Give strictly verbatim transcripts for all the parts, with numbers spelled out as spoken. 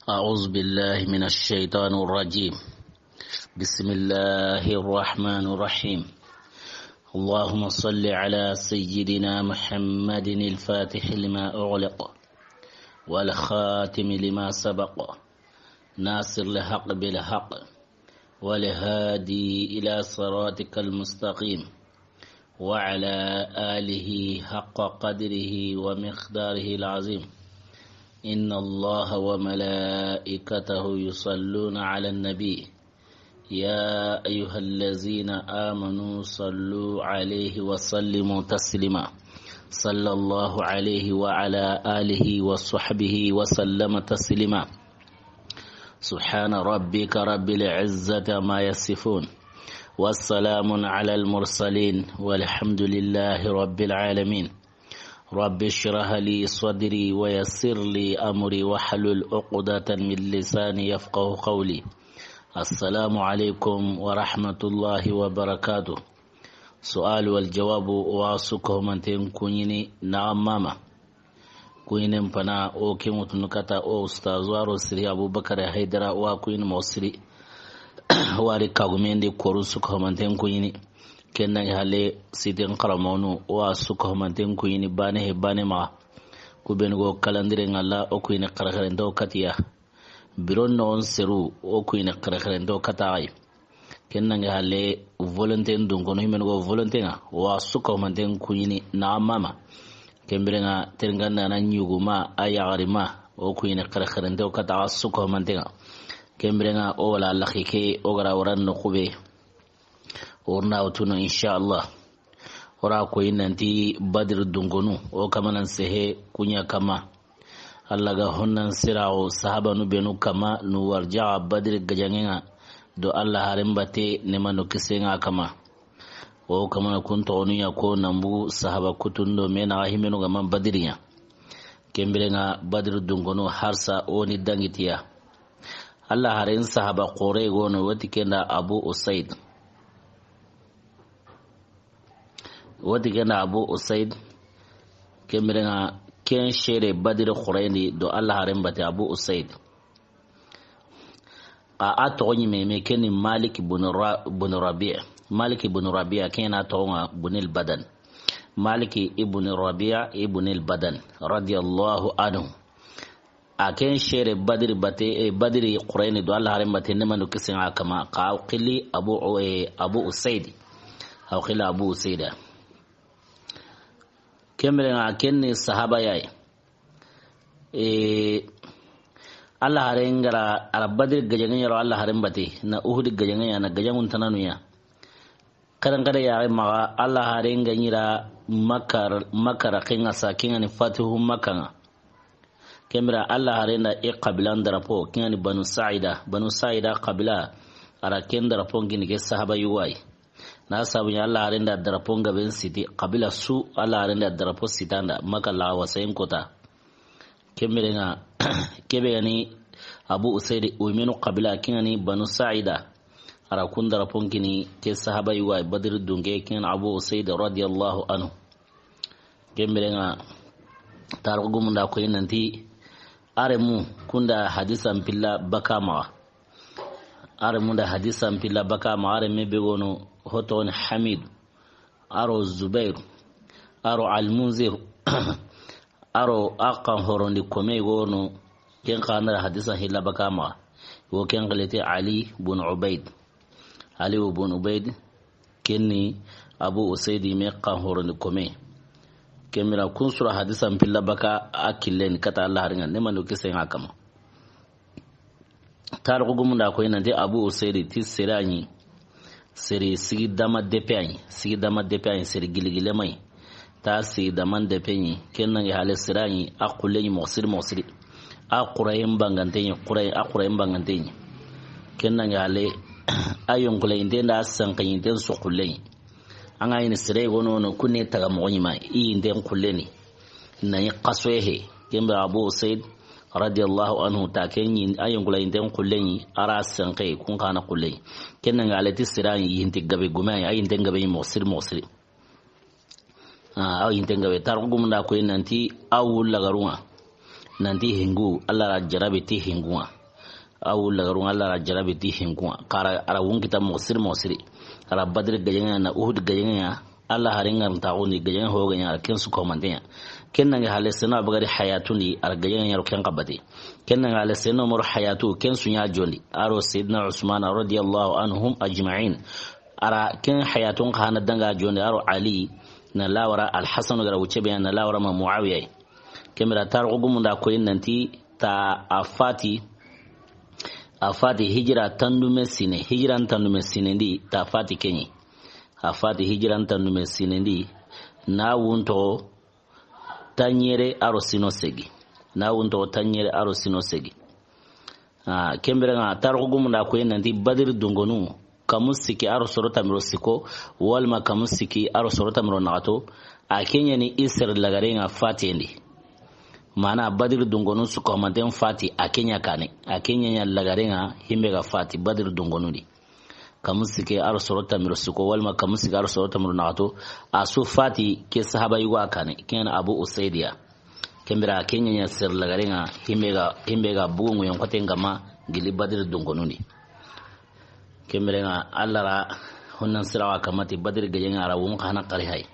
أعوذ بالله من الشيطان الرجيم. بسم الله الرحمن الرحيم. اللهم صل على سيدنا محمد الفاتح لما أغلق والخاتم لما سبق ناصر الحق بالحق والهادي إلى صراطك المستقيم وعلى آله حق قدره ومقداره العظيم. إن الله وملائكته يصلون على النبي، يا أيها الذين آمنوا صلوا عليه وسلموا تسليما. صلى الله عليه وعلى آله وصحبه وسلم تسليما. سبحان ربك رب العزة عما يصفون، والسلام على المرسلين، والحمد لله رب العالمين. رب اشرح لي صدري ويسر لي أمري واحلل عقدة من لساني يفقه قولي. السلام عليكم ورحمة الله وبركاته. سؤال والجواب واسكه من تنكوني نعم ماما. Kuyinen pana o ke ŋutunu kata o ustazu aro siri Abubakar Haydara wa kuyin mo siri. Wari kagumen di koru suka homanten kuyini. Ken nangi hale siten karamonu wa suka homanten kuyini bane he bane ma. Ku benu go kalandire ŋalla o kuyini xaraxarento katiya. Biron no on seru o kuyini xaraxarento kata ay. Ken nangi hale volonté ndun kono himenu go volonté ŋa wa suka homanten kuyini na mama. Kembirenga ternganda na nyuguma a yagarima o kuyini xaraxarento kata a suka homanten ŋa. Kembirenga o wala laxike o gara waran no kube. Orna otuno inshallah. Ora koyi nanti Badri dungonu o kamanan sehe kunya kama. Allah ga honnan sirawo sahabanu benu kama nu warjaga Badri gajangenga do Allah haren bate nemanu kisenga kama. O kamana kun togonu ya ko nambu sahaba kutundo mena himenu gama Badri ya. Kembirenga Badri dungonu harsa oni dangitiya. Allah haren sahaba kore gono wati kenda Abu Usaid. Wati kenda Abu Usaid. Kembirenga ken shere Badri Qurayni do Allah haren bate Abu Usaid. Ka a togo ɲime me keni Malik ibn Ra-, ibn Rabi'. Malik ibn Rabi'a kena togo nga bunil Badan. Malik ibn Rabi'a ibn al-Badan radiyallahu anhu. A ken shere Badri bate, eh, Badri Qurayni do Allah haren bate nemanu kisenga kama ka a xili Abu, eh, Abu Usaid. A xili Abu Usaida. Kembirenga ken ni sahaba yayi. Eh, Allah haren gara ara Badri gajangen yaro Allah haren bate na Uhud gajangen ya na gajangun tananu ya. Kadan kada ya maga Allah haren ga nyira Makka, Makka ra kenga sa kenga ni Fatihu Makka nga. Kemira Allah haren da i qabilan drapo kenga ni Banu Sa'ida. Banu Sa'ida qabila ara ken drapo ngini ke sahaba yuwai. Na sabu ɲa Allah haren da drapo nga ben siti qabila su Allah haren da drapo sitanda Makka la wasayin kota. Kembirenga kebe yani Abu Usaid uymenu qabila kingani Banu Sa'ida. Ara kun drapo ngini ke sahaba yuwai Badri dunge kingani Abu Usaid radiyallahu anhu. Kembirenga tarixu gumunda koyi nanti aremu kunda hadisan pilla baka maxa. Aremu nda hadisan pilla baka maxa, areme be gono hoto ni Hamid, aro Zubair, aro Al-Munzir, aro a kan horondi kome gono ken xa nda hadisan hilla baka maxa. Wo ken xilete Ali bun Ubaid. Ali bun Ubaid, kenni Abu Usaidi me kan horondi kome. Kemira kun sura hadisan pilla baka a killen kata Allah haringa ne mando kise nga kama. Tarixu gumunda koyi nanti Abu Usaidi ti sere a ɲi. Sere sigi dama depe a ɲi. Sigi dama depe a ɲi. Sere giligile ma ɲi. Ta sigi dama depe ɲi. Ken nange hale sere a ɲi. A xulle ɲi moxo siri moxo siri. A xurayen bangante ɲi. Xurayen, a xurayen bangante ɲi. Ken nange hale a yonkule inte nda sanke ɲi inte su xulle ɲi. An ga ɲi sere gono no kunne taga moxo ɲi ma i inte xulle ni. Na ɲi xasoye he. Kembe Abu Usaid radiyallahu anhu ta ke ɲi a yonkula inte xulle ɲi ara sanke kun kana xulle ɲi. Ken nange hale ti sere a ɲi inte gabe gume a ɲi a inte gabe ɲi moxo siri moxo siri. Ah, aw yinten gabe tarixu gumunda koyi nanti aw lagarunga. Nanti hingu, Allah ra jarabi ti hingunga. A wu lagarun ŋa, Alla ra jarabi ti hinkuŋa. Xa a ra, a ra wun kita moxo siri, moxo siri. A ra Badri gajaŋe ɲa, na Uhudi gajaŋe ɲa. Alla haaren ŋa nta xo ni gajaŋe ho gajaŋe, a ra ken su ko manteya. Ken nange halle Seydina Abubakari hayatundi, a ra gajaŋe ɲa ro ken xabati. Ken nange halle Seydina Umaru hayatu, ken su ɲa jondi. A ro Seydina Usmana radiyallahu anhum ajma'in. A ra ken hayatun xa hana danga jondi, a ro Ali, na lawara Alhasanu ga ra wucce be ɲa, na lawara ma Muawiya. Ken bire tarixu gumun da koyi nanti ta a fati, a fati hijira tandume sine, hijira tandume sinendi, ta fati ken ɲi. A fati hijira tandume sinendi, na wunto tanɲere a ro sino segi. Na wunto tanɲere a ro sino segi. Ah, ken bire ŋa, tarixu gumun da koyi nanti Badiri dungonu, kamu sikki a ro soro tanmi ro sikko, walma kamu sikki a ro soro tanmi ro naxato, a ken ɲa ni i sere lagare ŋa fatiyen di. Mana Badiri dungonu su ko manten fati, a ken ɲa kaane, a ken ɲa ɲa lagare ŋa himbe ga fati Badiri dungonu di. Kamu sikki a ro soro tanmi ro sikko, walma kamu sikki a ro soro tanmi ro naxato, a su fati ke sahaba yugo a kaane, ken Abu Usaidiya. Ken bire a ken ɲa ɲa sere lagare ŋa, himbe ga, himbe ga bugu ŋuyen xote ŋa ma gili Badiri dungonu di. Ken bire ŋa Alla ra honnan sirawa kamati Badiri gajaŋe a ra wun xa hana xari hay.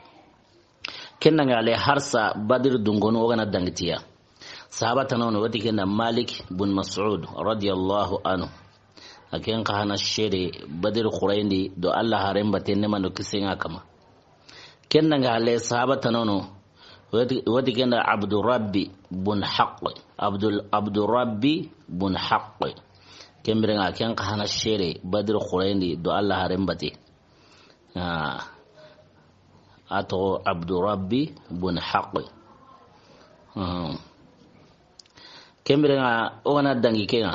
Ken nange halle harsa Badiri dungonu o ga na dangi ti ya. Sahaba tana wono wati ken da Malik bun Mas'ud radiyallahu anhu. A ken xa hana sere Badiri xurayen di do Alla haaren batte, neema do kisiye ŋa a kama. Ken nange halle sahaba tana wono wati, wati ken da Abdurabbi bun Haqq. Abdul, Abdurabbi bun Haqq. Ken bire ŋa ken xa hana sere Badiri xurayen di do Alla haaren batte. Ah. A toxo Abdurabbi bun Haqq. Mhm. Ken bire ŋa o ga na dangi ke ŋa.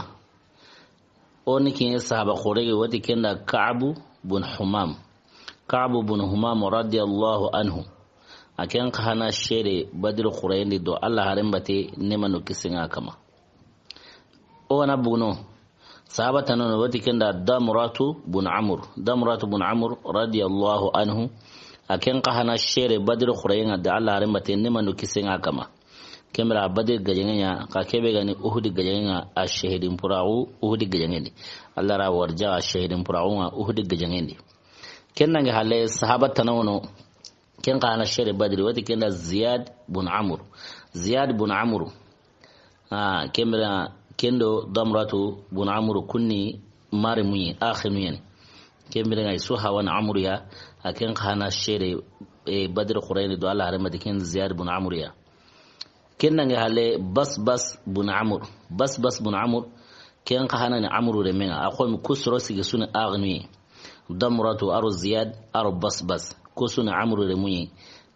O ni ken sahaba xoore ke wati ken da Ka'bu bun Humam. Ka'bu bun Humam radiyallahu anhu. A ken xa hana sere Badiri xurayen di do Alla haaren batte, neema do kisiye ŋa a kama. O ga na bugu no, sahaba tana wono wati ken da Damratu bun Amr. Damratu bun Amr radiyallahu anhu. A ken xa hana sere Badiri xurayen ŋa do Alla haaren batte, neema do kisiye ŋa a kama. Ken bire a Badiri gajaŋe ɲa, xa ke be ga ni Uhudi gajaŋe ŋa, a shahidin puraxu Uhudi gajaŋen di. Alla ra warja a shahidin puraxu ŋa Uhudi gajaŋen di. Ken nange halle sahaba tana wono, ken xa hana sere Badiri wati ken da Ziyad bun Amr. Ziyad bun Amr. Ah, ken bire ken do Damratu bun Amr kun ni mare muɲi, axinu ɲa ni. Ken bire ŋa i su hawa na Amru ya, a ken xa hana sere, eh, Badiri xurayen di do Alla haaren batte, ken Ziyad bun Amr ya. Ken nange halle Basbas bun Amr. Basbas bun Amr, ken xa hana ni Amru renme ŋa. A xo mi ku soro sigi su ni axinu yi. Damratu a ro Ziyad a ro Basbas. Ku su ni Amru renmu yi.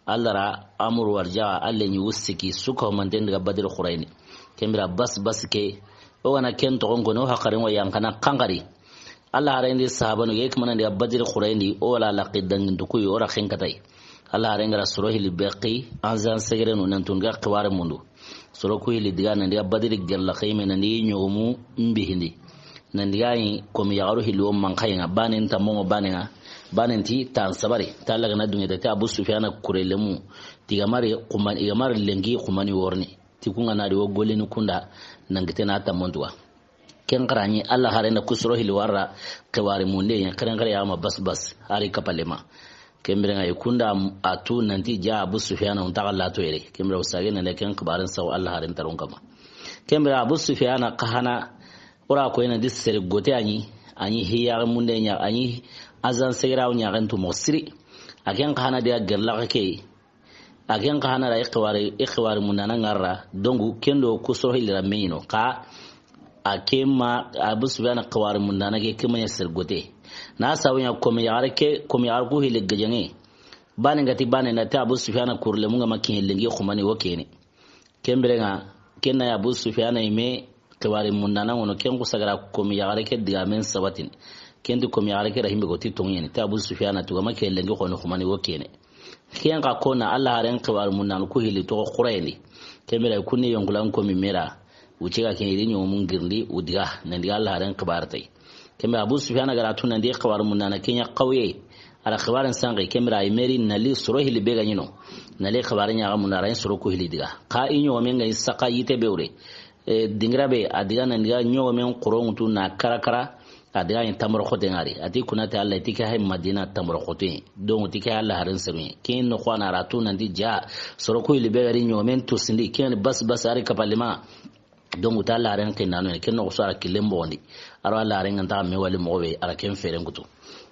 Alla ra Amru warja, Alla ɲi wu sikki su ko manten daga Badiri xurayen di. Ken bire Basbas ke, o ga na ken toxon ko no, haqaren wa yan xa na xanxari. Alla haaren di sahabanu ke, ke mana daga Badiri xurayen di, o wala laqi dangintu kuyi, o ra ken katay. Alla haaren ga ra soro hilli be xi, anzan segerenu nan tun ga xibaare mundu. Soro ku hilli diga nan daga Badiri gerla xeyime nan di ɲogomu mbihindi. Nan daga yi komi yaxaru hilli wo manxayi ŋa, banen ta moŋo banen ŋa, banen ti tan sabari, ta lagana duŋe ta ti Abu Sufyana kurelemu, ti ga mari xumani, i ga mari lenki xumani worni. Ti ku ŋa na di wo golini kunda, nan gitena ta montuwa. Ken xara ɲi Alla haaren da ku soro hilli wara xibaare munde ɲa, xeren xere ya ma Basbas, a ri kapalema. Ken bire ŋa i kunda a tu nanti ja Abu Sufyana unta xa lato yere. Ken bire usage nan de ken xibaaren saw Alla haaren taron kama. Ken bire Abu Sufyana xa hana, o ra ko ina di sere gote a ɲi, a ɲi hiya munde ɲa, a ɲi azan segira ɲa xentu moxo siri. A ken xa hana daga gerla ke. A ken xa hana ra i xibaare, i xibaare mundana ŋa ra, dongu ken do ku soro hilli ra me ɲi no. Xa a ke ma, Abu Sufyana xibaare mundana ke, ke ma ɲa sere gote. Na sabu ɲa komi yaxare ke, komi yaxare ku hilli gajaŋe. Banen ga ti banen na ti Abu Sufyana kurelemu ŋa ma kiɲe lenki xumani wo kene. Ken bire ŋa, ken na ya Abu Sufyana i me xibaare mundana ŋono, ken ku sagara komi yaxare ke digamen sabatini. Ken ti komi yaxare ke ra himbe go ti toŋu ɲa ni, ti Abu Sufyana tu ga ma ke lenki xoni xumani wo kene. Ken xa ko na Alla haaren xibaare mundana ku hilli toxo xurayen di. Ken bire ku ni yonkulan komi me ra. Wuce ga ken i ri ɲogomu girindi, u diga, nan daga Alla haaren xibaare tay. Ken bire Abu Sufyana ga ra tu nan di xibaare mundana ke ɲa xawye. A ra xibaaren sanqi, ken bire a yi me ri na li soro hilli be ga ɲi no. Na li xibaare ɲa ga munda a ra ɲi soro ku hilli diga. Xa i ɲogomen ga ɲi saxa yite be wure. E, dingira be, a diga nan diga ɲogomen xoron ŋutu na kara kara, a diga ɲi tamboro xote ŋari. A ti kuna ti Alla, ti ke hay Madina tamboro xote. Donc, ti ke Alla haren seru. Ken noxo a na ra tu nan ti ja, soro ku yili be gari ɲogomen tusindi, ken bas bas ari kapalima. Donc, ta Alla haren ken nano, ken noxo so a ra killen bondi. A ro Alla haren ŋa nta me wali moxo be, a ra ken feren kutu.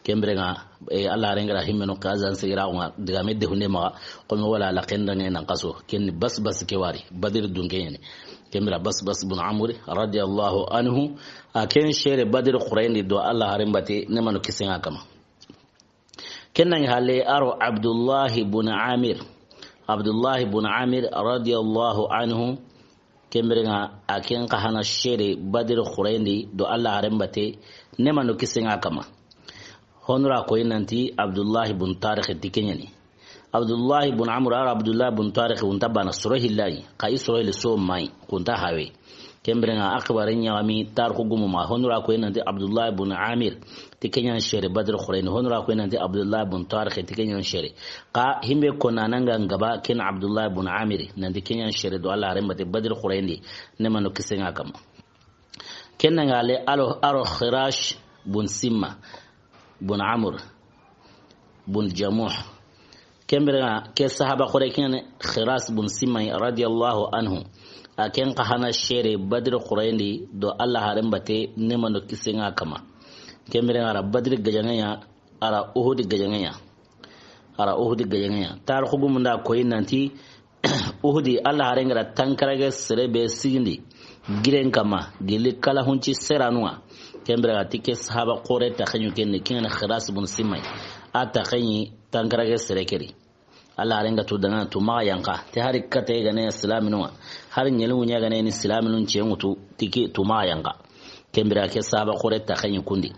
Ken bire ŋa, e, Alla haren ga ra himmenu ka zan sigira ŋa, diga me de hunde maxa, xo me wala la ken dange nan xaso, ken ni bas bas ke wari, Badiri dunke ɲene. Ken bire Bas Bas bun Amri, radiyallahu anhu, a ken sere Badiri xurayindi do Alla haren bate, ne manu kisen ŋa kama. Ken nangi halle a ro Abdullahi bun Amir. Abdullahi bun Amir, radiyallahu anhu, ken bire ŋa a ken xa hana sere Badiri xurayindi do Alla haren bate, ne manu kisen ŋa kama. Honu ra koyi nanti Abdullahi bun Tarikh ti ken ɲa ni. Abdullahi bun Amr ar Abdullahi bun Tarikh wunta bana soro hillayi, xa i soro hilli so mai, kunta hawe. Ken bire ŋa a xibare ɲaxami tarixu gumu ma, honu ra koyi nanti Abdullahi bun Amir ti ken ɲa ni sere Badiri xurayindi, honu ra koyi nanti Abdullahi bun Tarikh ti ken ɲa ni sere. Xa himbe ko nananga ngaba ken Abdullahi bun Amir, nanti ken ɲa ni sere do Alla haren bate Badiri xurayindi, ne manu kisen ŋa kama. Ken nangi halle a ro, a ro Khirash bun Simma, bun Amr, bun Jamuh. Ken bire ŋa ke sahaba xore ken Khirash bun Simma, radiyallahu anhu. A ken xa hana sere Badiri xurayindi do Alla haren bate, ne manu kisen ŋa kama. Ken bire ŋa a ra Badiri gajaŋe ɲa, a ra Uhudi gajaŋe ɲa. A ra Uhudi gajaŋe ɲa. Tarixu gumu nda koyi nanti, Uhudi, Alla haren ga ra tankarage sere be sigindi giren kama, gilli kala hunci seranu ŋa. Ken bire a ti ke sahaba xore taxe ɲi ken ni, ken ŋa ni Khirash bun Simma. A taxe ɲi tankarage sere ke ri. Alla haren ga tu danŋa tu maxa yanqa. Ti hari kate ga ne silaminu ŋa. Hari ɲelingu ɲa ga ne ni silaminu cenŋutu, ti ke tu maxa yanqa. Ken bire ke sahaba xore taxe ɲi kundi.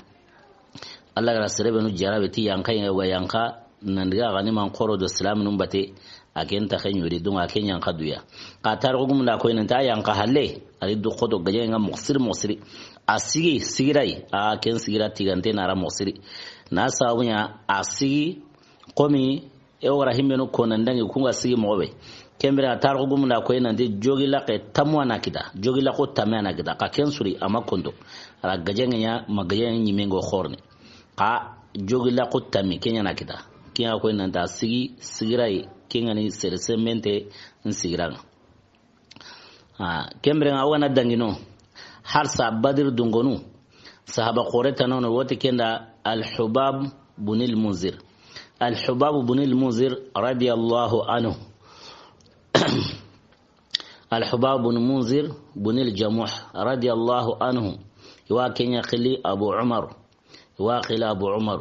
Alla ga ra sere benu jarabe ti yanqa, yanqa, nan diga ga ni man xoro do silaminu bate, a ken taxe ɲuri, donc a ken yanqa duya. Xa tarixu gumu nda koyi nanti a yanqa halle, a ri du xoto gajaŋe ŋa moxo siri moxo siri. A sigi, sigira yi, a ken sigira tigante na ra moxo siri. Na sabu ɲa a sigi, komi, e wara himmenu ko nan dangi ku ŋa sigi moxo be. Ken bire tarixu gumu nda koyi nanti jogi laqe tamu a na kita. Jogi laqu tame a na kita. Xa ken suri a ma kondo. A ra gajaŋe ɲa, ma gajaŋe ɲimengo xorni. Xa jogi laqu tame ken ɲa na kita. Ken ŋa koyi nanti a sigi, sigira yi, ken ŋa ni sere sembente n sigira ŋa. Ah, ken bire ŋa o ga na dangi no. Harsa Badiri dungonu. Sahaba xore tana no, woti ken da Al-Hubab bunil Munzir. Al-Hubab bunil Munzir, radiyallahu anhu. Al-Hubab bun Munzir bunil Jamuh, radiyallahu anhu. I wa ken ɲa xili Abu Umar. I wa xili Abu Umar.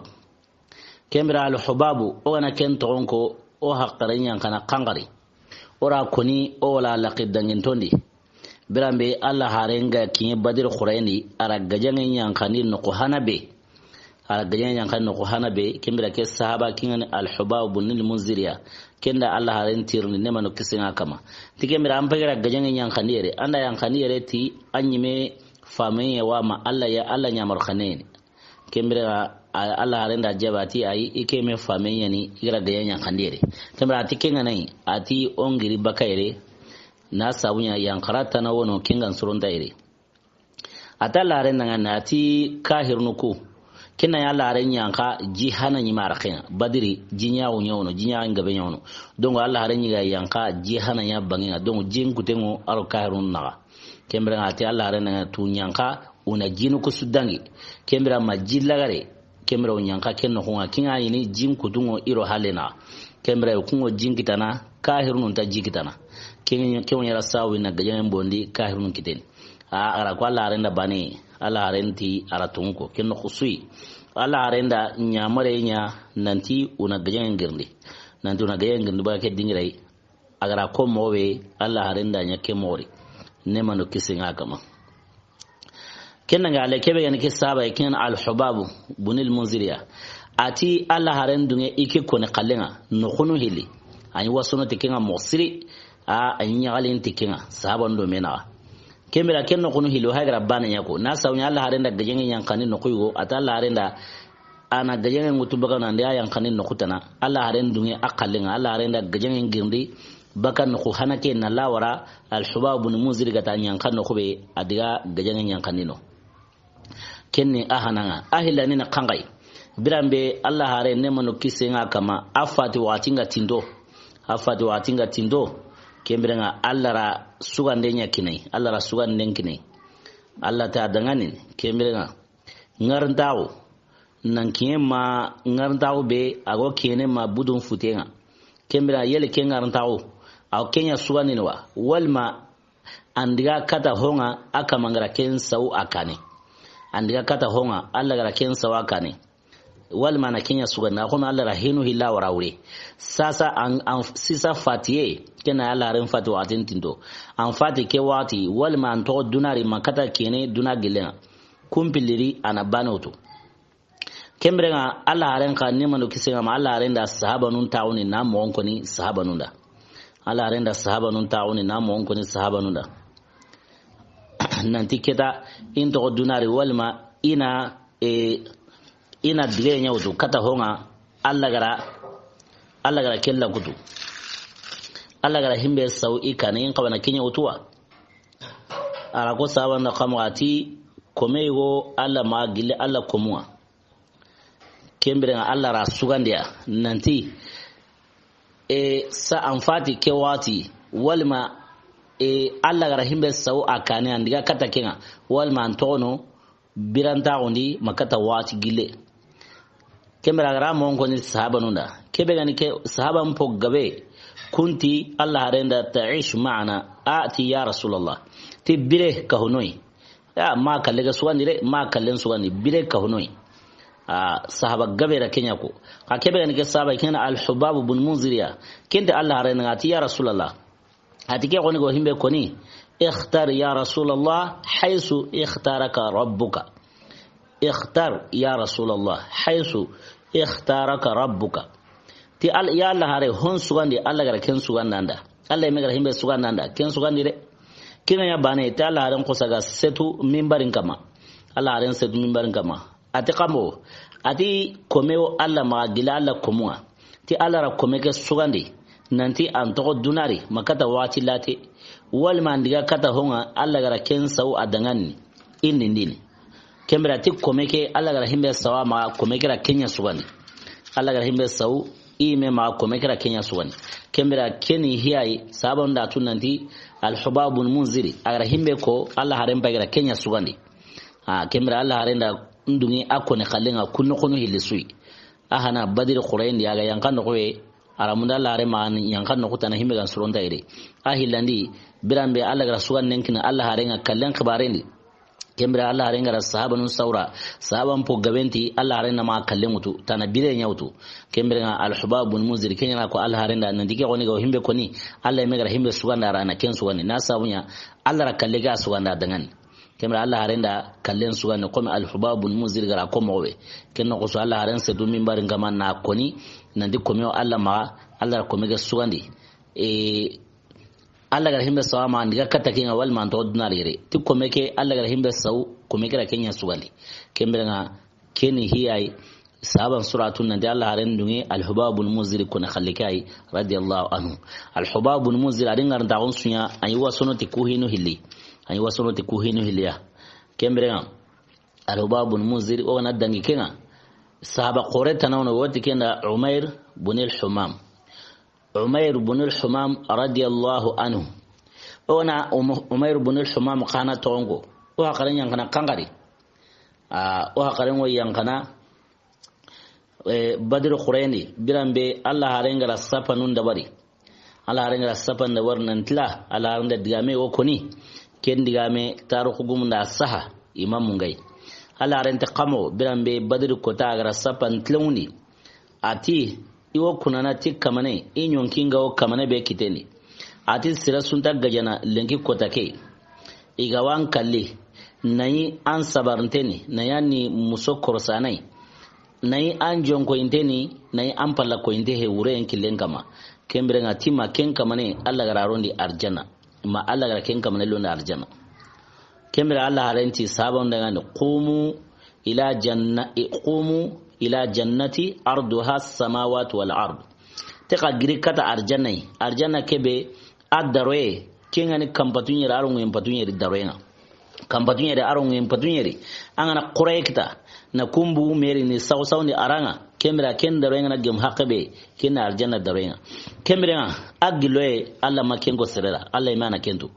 Ken bire Al-Hubabu, o ga na ken toxon ko, o haqqare ɲanqana xanqari. O ra koni, o wala laqi dangintondi. Biranbe Alla haren ga kiɲe Badiri xurayindi, a ra gajaŋe ɲanqandi noqu hana be. A ra gajaŋe ɲanqandi noqu hana be, ken bire ke sahaba ken ŋa ni Al-Hubabu bunil Munziriya. Ken da Alla haren tirindi, ne manu kisen ŋa kama. Ti ken bire an pegera gajaŋe ɲanqandi yere, an da yanqandi yere ti an ɲime fameye wa ma Alla ya, Alla ɲamar xaneni. Ken bire a, a, Alla haren da jaba ti ayi, i ke me fame ɲa ni, i ga ra gajaŋe ɲanqandi yere. Ken bire a ti ken ŋa na yi, a ti o n giri baka yere, na sabu ɲa yanqara tana wono ken ŋa n soronta yere. A ta Alla haren da ŋa na ti kahirunu ku. Ken na ya Alla haren yanqa ji hana ɲi ma ra ken ŋa. Badiri, ji ɲaxu ɲa wono, ji ɲaxu n gabe ɲa wono. Donc Alla haren ɲi ga yanqa ji hana ɲa banŋe ŋa. Donc jin kutenŋo a ro kahirunu naxa. Ken bire ŋa a ti Alla haren da ŋa tu ɲanqa, o na jinu ku su dangi. Ken bire ma ji lagare. Ken bire o ɲanqa ken noxu ŋa, ken ŋa ɲi ni jin kutunŋo i ro halle na. Ken bire o kunŋo jin kitana, kahirunu nta ji kitana. Ken, ken ŋa ɲa ra sawi na gajaŋe bondi, kahirunu kiteni. A, a ra ko Alla haren da bane, Alla haren ti a ra tunko, ken noxu su yi. Alla haren da ɲamare ɲa nanti o na gajaŋe n girindi. Nanti o na gajaŋe n girindi ba ke dingira yi. A ga ra ko moxo be, Alla haren da ɲa ke moxo ri. Ne manu kisen ŋa kama. Ken na ŋa ale kebe yani ke sahaba, ken Al-Hubabu bunil Munziriya. A ti Alla haren dunŋe i ke koni xalle ŋa, noxunu hilli. A ɲi wasono ti ken ŋa moxo siri, a, a ɲi ɲaxalin ti ken ŋa, sahaba ndo me naxa. Ken bire ken noxunu hilli, o hayi ga ra bana ɲa ko. Na sabu ɲa Alla haren da gajaŋe ɲanqandi noxu yogo, a ta Alla haren da A na gajaŋe ŋutu baga na ndi a yanqandi noxu tana. Alla haren dunŋe a xalle ŋa. Alla haren da gajaŋe n girindi. Baka noxu hana ke na lawara, Alhubab bun Munzir ga ta ɲanka noxu be, a diga gajaŋe ɲankandi no. Ken ni a hanaŋa, a hillani na xanxayi. Biranbe Alla hare ne manu kise ŋa kama, a fati waxati ŋa tindo. A fati waxati ŋa tindo. Ken biranŋa Alla ra sugande ɲa kini a yi. Alla ra suganden kini a yi. Alla ta daŋanin. Ken biranŋa ŋarintaxu. Nan kiɲe ma ŋarintaxu be, a go kene ma budun futeŋa. Ken biranŋa yele ke ŋarintaxu, a wo ke ɲa sugandini wa? Walima an diga kata hoŋa, a kama ŋa ra ken sawu a kane. An diga kata hoŋa, Alla ga ra ken sawu a kane. Walima na ke ɲa sugandi, a xo mi Alla ra hinu hilla wara wure. Sasa an, an sisa fatiye, ken na Alla haren fati waxatin tindo. An fati ke waxati, walima an toxo dunari ma kata kene duna gillenŋa. Kumpiliri a na bane wutu. Ken biranŋa Alla haren xa ni manu kise ŋa ma, Alla haren da sahabanun taxuni na moxon koni sahabanun da. Alla haren da sahabanun taxuni na moxon koni sahabanun da. Nanti keta in toxo dunari walima i na, e, i na dige ɲa wutu kata hoŋa, Alla ga ra, Alla ga ra kella kutu. Alla ga ra himbe sawu i kane, in xawa na ke ɲa wutu wa? A ra ko sahaban da xamu a ti, kome yogo Alla ma gille Alla komuwa. Ken biranŋa Alla ra sugandiya nanti, e, sa an fati ke waxati, walima, e, Alla ga ra himbe sawu a kane, an diga kata keŋa, walima an toxono birantaxundi ma kata waxati gille. Ken bira a ga ra moxon koni sahabanun da. Ke be ga ni ke sahaban po gabe, kunti Alla haren da: "Ta'ish ma'ana." A ti: "Ya Rasulallah, ti bire ka honoyi." Ya, ma kalle ga sugandi de, ma kallen sugandi, bire ka honoyi. A, sahaba gabe ra ke ɲa ko. Xa ke be ga ni ke sahaba, ken Alhubab bun Munziriya. Ken ti Alla haren ŋa, a ti: "Ya Rasulallah." A ti ke xoni go himbe koni: "Ikhtar ya Rasulallah haythu ikhtaraka rabbuka." "Ikhtar ya Rasulallah haythu ikhtaraka rabbuka." Ti Al-, ya Alla hare, hon sugandi Alla ga ra ken sugandanda. Alla me ga ra himbe sugandanda, ken sugandi de. Ken ŋa ɲa bane, ti Alla haren xosa ga setu minbarin kama. Alla haren setu minbarin kama. A ti xamo, a ti kome wo Alla ma gille Alla komuwa. Ti Alla ra kome ke sugandi, nanti an toxo dunari ma kata waxati late, walima an diga kata hoŋa, Alla ga ra ken sawu a daŋanin, i nindini. Ken bira ti kome ke, Alla ga ra himbe sawu a ma, kome ke ra ke ɲa sugandi. Alla ga ra himbe sawu i me ma, kome ke ra ke ɲa sugandi. Ken bira ke ni hiyayi, sahabanun da tu nanti Alhubab bun Munziri, a ga ra himbe ko, Alla haren pa ga ra ke ɲa sugandi. A, ken bira Alla haren da n duŋi a koni xallenŋa, kun noxonu hilli su yi. A hana Badiri xooren di, a ga yanqa noxu be, a ra munda Alla haren ma yanqa noxu tana himbe ga n soronta yere. A hillandi, biranbe Alla ga ra suganden kini Alla haren ŋa kallen xibaren di. Ken bira Alla haren ga ra sahabanun sawu ra, sahaban po gabe nti Alla haren na ma kallen wutu, tana bire ɲa wutu. Ken biranŋa Alhubab bun Munzir, ken ɲa na ko Alla haren da, nanti ke xoni ga wo himbe koni, Alla me ga ra himbe suganda, a ra na ken sugandi. Na sabu ɲa, Alla ra kalle ga suganda daŋanin. Ken bira Alla haren da kallen sugandi, kome Alhubab bun Munzir ga ra ko moxo be. Ken noxo su Alla haren setu minbarin kama na koni, nanti kome wo Alla maxa, Alla ra kome ke sugandi. E, Alla ga ra himbe sawu a ma, an diga kata keŋa, walima an toxo dunari yere. Ti kome ke, Alla ga ra himbe sawu, kome ke ra ke ɲa sugandi. Ken biranŋa, ke ni hiyayi, sahaban suratu nanti Alla haren duŋe Alhubab bun Munzir koni xalli ke yi, radiyallahu anhu. Alhubab bun Munzir, a di ŋarintaxun su ɲa, a ɲi wasono ti ku hinu hilli. A ɲi wasono ti ku hinu hilliya. Ken biranŋa, Alhubab bun Munzir, o ga na dangi keŋa, sahaba xoore tana wono, woti ken da Umayr bun al-Humam. Umayr bun al-Humam radiyallahu anhu. O na Um-, Umayr bun al-Humam xa na toxon ko. O haxaren yanqana xanxari. A, o haxaren wo yanqana, e, Badri xooren di, biranbe Alla haren ga ra sapanun dabari. Alla haren ga ra sapan dabari nan ti la, Alla haren da digame wo koni. Ken digame tarixu gumun da saha, imamu ŋa yi. Alla haren ti xamo, biranbe Badri kota a ga ra sapan tilenŋundi. A ti, i wo kunana ti kamane, i ɲonkinŋa wo kamane be kitendi. A ti sira su nta gajana lenki kota ke. I ga wa an kalli, na ɲi an sabarinteni, na ɲi an ni muso korosanai, na ɲi an jonkoyinteni, na ɲi an pallakoyinte he wuren killen kama. Ken biranŋa ti ma ken kamane, Alla ga ra rondi arjana. Ma Alla ga ra ken kamane londi arjana. Ken bira Alla haren ti sahaban daŋa ni: "Qumu ila janna-, qumu ila jannati arduha samawati wal ard." Te xa giri kata arjanna yi. Arjanna ke be a daroye, ken ga ni kanpatu ɲeri, a ro ŋuyen patu ɲeri daroye ŋa. Kanpatu ɲeri, a ro ŋuyen patu ɲeri. An ga na xuraye kita, na kunbu meri ni saw saw ni a ra ŋa. Ken bire ken daroye ŋa na gemu haqqe be, ken na arjanna daroye ŋa. Ken bire ŋa, a gilloye, Alla ma ken ko sere ra, Alla i ma na ken tu.